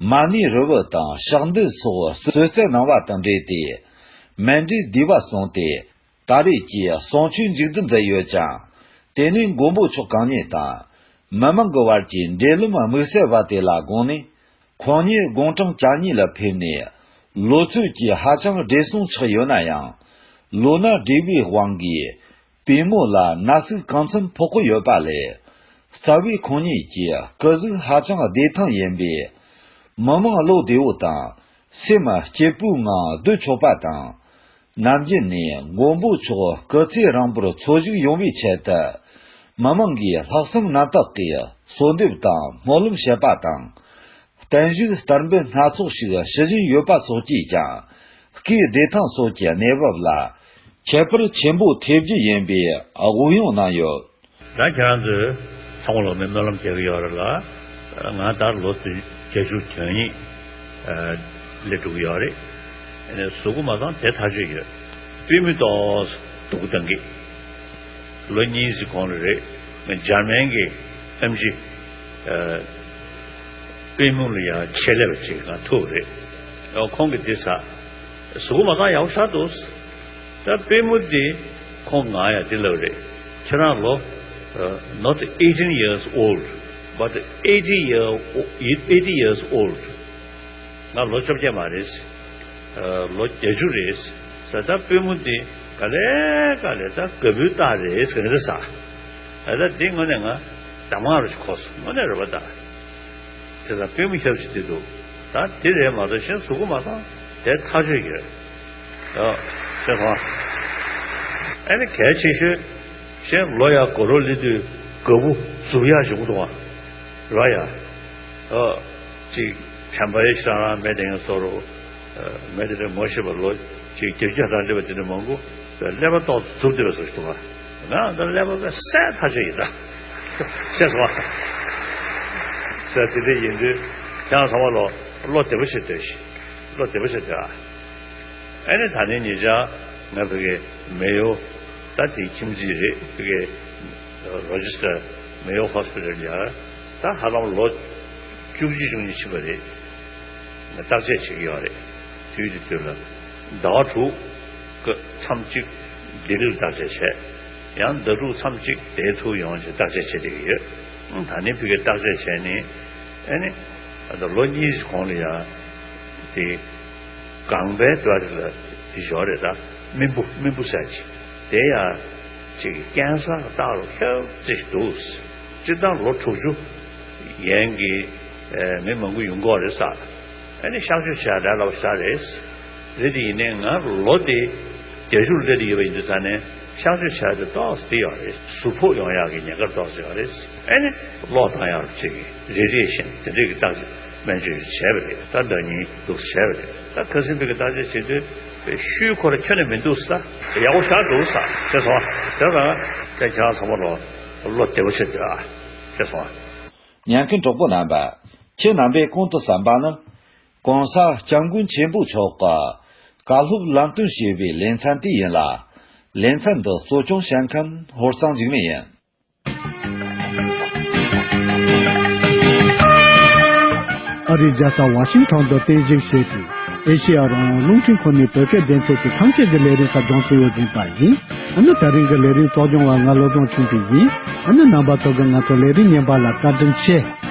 མ་ཎི་རིལ་བུ་དང་ཕྱག་མདུད་སོགས་གསོལ་སྩལ་གནང་བ་དང་འབྲེལ་ཏེ། མཎྜལ་བསྡུས་པ་གསུངས་ཏེ། ད་རེས་ཀྱི་གསུང་ཆོས་མཇུག་བསྡུ་མཛད་ཡོད་ཅིང་། དེ་ནས་མགོན་པོ་མཆོག་གང་ཉིད་དང་། མི་མང་གི་བར་གྱི་འབྲེལ་ལམ་དམིགས་བསལ་བ་དེ་ལ་དགོངས་ནས། ཁོང་ཉིད་དགུང་གྲངས་གྱ་གཉིས་ལ་ཕེབས་ནས། ལོ་ཚོད་ཀྱིས་ཧ་ཅང་བགྲེས་སོང་ཆགས་ཡོད་ན་ཡང་། ལོ་ན་བགྲེས་པའི་དབང་གིས། པུས་མོ་ལ་ན་ཟུག་གང་འཚམ་ཕོག་གི་ཡོད་པ་ལས། རྩ་བའི་ཁོང་ཉིད་ཀྱི་སྐུ་གཟུགས་ཧ་ཅང་བདེ་ཐང་ཡིན་པས། མི་མང་བློ་བདེ་བོ་དང་། སེམས་སྐྱིད་པོའི་ངང་སྡོད་ཆོག་པ་དང་། ནམ་རྒྱུན་ནས་མགོན་པོ་མཆོག་སྐུ་ཚེ་རིང་པོར་འཚོ་བཞུགས་ཡོང་བའི་ཆེད་དུ། མི་མང་གིས་ལྷག་བསམ་རྣམ་དག་གིས་གསོལ་འདེབས་དང་སྨོན་ལམ་བྱེད་པ་དང་། བརྟན་བཞུགས་བསྟར་འབུལ་སྣ་ཚོགས་ཤིག་ཞུ་བཞིན་ཡོད་པ་སོགས་ཀྱིས་ཀྱང་། སྐུའི་བདེ་ཐང་སོགས་ཀྱི་གནས་བབ་ལ་ཁྱད་པར་ཆེན་པོ་ཐེབས་རྒྱུ་ཡིན་པའི་དབུགས་དབྱུང་གནང་ཡོད། ད་ཁྱེད་རང་ཚོས་ཚང་མ་ལོག་མི་སྨོན་ལམ་རྒྱག་གི་ཡོད་རེད་ལ། ང་ད་ལོ་བརྒྱད་ཅུ་དོན་གཉིས། སླེབས་འགྲོ་གི་ཡོད་རེད། ཨ་ནི་གཟུགས་པོ་མ་ཚང་དེ་ཐག་ཆོད་ཡོད། པུས་མོ་ཏོག་ཙམ་སྡུག་གི་བཏང་གི། ལོ་གཉིས་ཀྱི་གོང་ལ་རེད། ང་འཇར་མན་གྱི་ཨེམ་ཆི་ཨ་པུས་མོ་ལ་ཡང་ཆེད་ལས་པ་ཅིག་ང་ཐུག་རེད། ཨ་ཁོང་གིས་འདི་ཟ། གཟུགས་པོ་མ་ཚང་ཡག་པོ་ཞེ་དྲག་འདུག། ད་པུས་མོ་འདི་ཁོང་ང་ཡང་འདི་ལབ་རེད། ཁྱེད་རང་ལོ་ཨ་not eighteen years old, but eighty year, eighty years old. ང་ལོ་བཅོ་བརྒྱད་མ་རེད། ཨ་ལོ་བརྒྱད་ཅུ་རེད། ཟེར། ད་པུས་མོ་འདི་ག་ལེ་ག་ལེ་ད་ག་བུའི་རྟགས་རེད་ཟེར་གི་རེད་ཟ། ཨ་ད་འདི་དངོས་གནས་ང་གདམས་ངག་རུ་ཞིག་གོ་སོང་། དངོས་གནས་རེད་པ་ད། བྱས་ཙང་པུས་མོ་ཞབས་ཕྱི་དེ་འདུག། ད་དེ་རེད་མ་གཏོགས་གཞན་གཟུགས་པོ་མ་ཚང་དེ་ཐག་ཆོད་ཡོད། ཨ་ཤེས་སོང་། ཨ་ནི་གལ་ཆེ་ཤོས་གཞན་ལོ་ཡར་འགྲོ་རོགས་སླེབས་དུས་དགའ་པོ་གཟུགས་ཡག་ཞིག་འདུག་ཨ། རོ་ཡ། ཨ་ཅིག་དྲན་པ་ཡེ་ཤ་རང་མེད་དེ་ངས་སོ་རུ། མེད་དེ་རེད། ངོ་ཤེས་པ་ལོ་ཅིག་བརྒྱད་ཅུ་ཐམ་པ་སླེབས་པ་དེ་འདྲ་མང་པོ་ཀླད་པ་ཏོག་ཙམ་རྫུབ་བསྡད་པ་ཟེར་གྱི་འདུག་ག། ང་ད་ཀླད་པ་དཔེ་གསལ་ཐག་ཆོད་ཡིན་ད། ཤེས་སོང་ཨ། ཟེར་དེ་འདྲ་ཡིན་དུས་ཁྱེད་རང་ཚང་མ་ལོ་བློ་བདེ་པོ་བྱེད་སྡོད་ཤིག། བློ་བདེ་པོ་བྱེད་སྡོད་ཨ། ཨ་ནི་ད་ནི་ཉེ་ཆར་ང་ཕ་གི་མེ་ཡོ། ད་དེ་ཁྱིམ་མཚེས་རེད། ཕ་གི་རོ་ཅེ་སི་ཊར་མེ་ཡོ་ཧོ་སི་པི་ཊལ་ལ་ཡ། ད་ཧ་ལམ་ལོ་བཅུ་གཅིག་བཅུ་གཉིས་ཕྱིན་པ་རེད། ང་བརྟག་དཔྱད་བྱེད་ཀྱི་ཡོད་རེད། དུས་དེ་དུས་ལ་ཟླ་བ་དྲུག་གི་མཚམས་གཅིག་ལྡི་ལིར་བརྟག་དཔྱད་བྱས། ཡང་ཟླ་དྲུག་མཚམས་གཅིག་དེའི་ཐུག་ཡོང་བྱས་བརྟག་དཔྱད་བྱེད་བསྡད་ཀྱི་ཡོད། ཨང་། ད་ནི་ཕ་གིར་བརྟག་དཔྱད་བྱས་ནས། ཨ་ནི་ད་ལོ་གཉིས་གོང་ལ་ཡང་དེ་ལྒང་པའི་འདྲ་རེ་ལ་དེ་ཞོག་རེད། ད་རྨེན་བུ་རྨེན་བུ་ཟེར་ཅིག་དེ་ཡང་ཅིག་ཀན་སར་བཏགས་རོགས་ཁྱབ་ཅིག་འདུག། སྤྱིར་བཏང་ལོ་དྲུག་ཅུ་ཡན་གྱི་ཨ་མི་མང་པོ་ཡོང་གི་ཡོད་རེད་ཟེར། ཨ་ནི་གཤག་བཅོས་བྱས་ར་ལབ་ཤག་རེད། རེད་དེ་ཡིན་ནའི་ང་ལོ་དེ་བརྒྱད་ཅུར་སླེབས་ཡོད་པ་ཡིན་དུས་ཙང་ནས་གཤག་བཅོས་བྱས་དེ་ཏོག་ཙམ་དེ་ཡོད་རེད། ཟུར་ཕོག་ཡོང་ཡག་གི་ཉེན་ཁ་ཏོག་ཙམ་ཡོད་རེད། ཨ་ནི་གློག་བཏང་ཡག་ཅིག་རེ་རེ་བཞིན་དེ་འདྲས་ཀྱི་བརྟག་དཔྱད་སྨན་བཅོས་བྱས་པ་རེད། ད་ཟླ་ཉིན་འདུག་བྱས་པ་རེད། ད་ཁ་སང་ཕ་གི་བརྟག་དཔྱད་བྱེད་དུས་ཤུལ་ཁོ་ར་ཁྱོན་ནས་མི་འདུག་ས། ཡག་པོ་ཞེ་དྲག་འདུག་ས། ཤེས་སོང་། དེ་ལ་ད་ཁྱེད་རང་ཚང་མ་ལོ་བློ་བདེ་པོ་བྱེད་དགོས་ཨ། ཤེས་སོང་། ཉན་མཁན་གྲོགས་པོ་རྣམ་པ། ཁྱེད་རྣམ་པས་གོང་དུ་གསན་པ་ནི། གོང་ས་སྐྱབས་མགོན་ཆེན་པོ་མཆོག་གིས་བཀའ་སློབ་ལམ་སྟོན་ཞེས་པའི་ལེ་ཚན་དེ་ཡིན་ལ། ལེ་ཚན་འདི་གཙོ་སྐྱོང་བྱེད་མཁན་ཧོར་གཙང་འཇིགས་མེད་ཡིན། ཨ་རིའི་རྒྱལ་ས་ཝ་ཤིང་ཊོན་དུ་རྟེན་གཞི་བྱས་ཏེ། ཨེ་ཤེ་ཡ་རང་དབང་རླུང་འཕྲིན་ཁང་ནས་བོད་སྐད་སྡེ་ཚན་གྱི་ཐང་སྐད་ཀྱི་ལས་རིམ་ཁག་སྦྱོང་བརྩོན་ཡོད་བཞིན་པ་ཡིན། ཨ་ནི་ད་རིང་གི་ལས་རིམ་གཙོ་སྐྱོང་བ་ང་བློ་བཟང་ཆོས་འཕེལ་ཡིན། ཨ་ནི་རྣམ་པ་ཚོ་གིས་ང་ཚོ་ལས་རིམ་རྙིང་པ་ལ་བཀའ་དྲིན་ཆེ།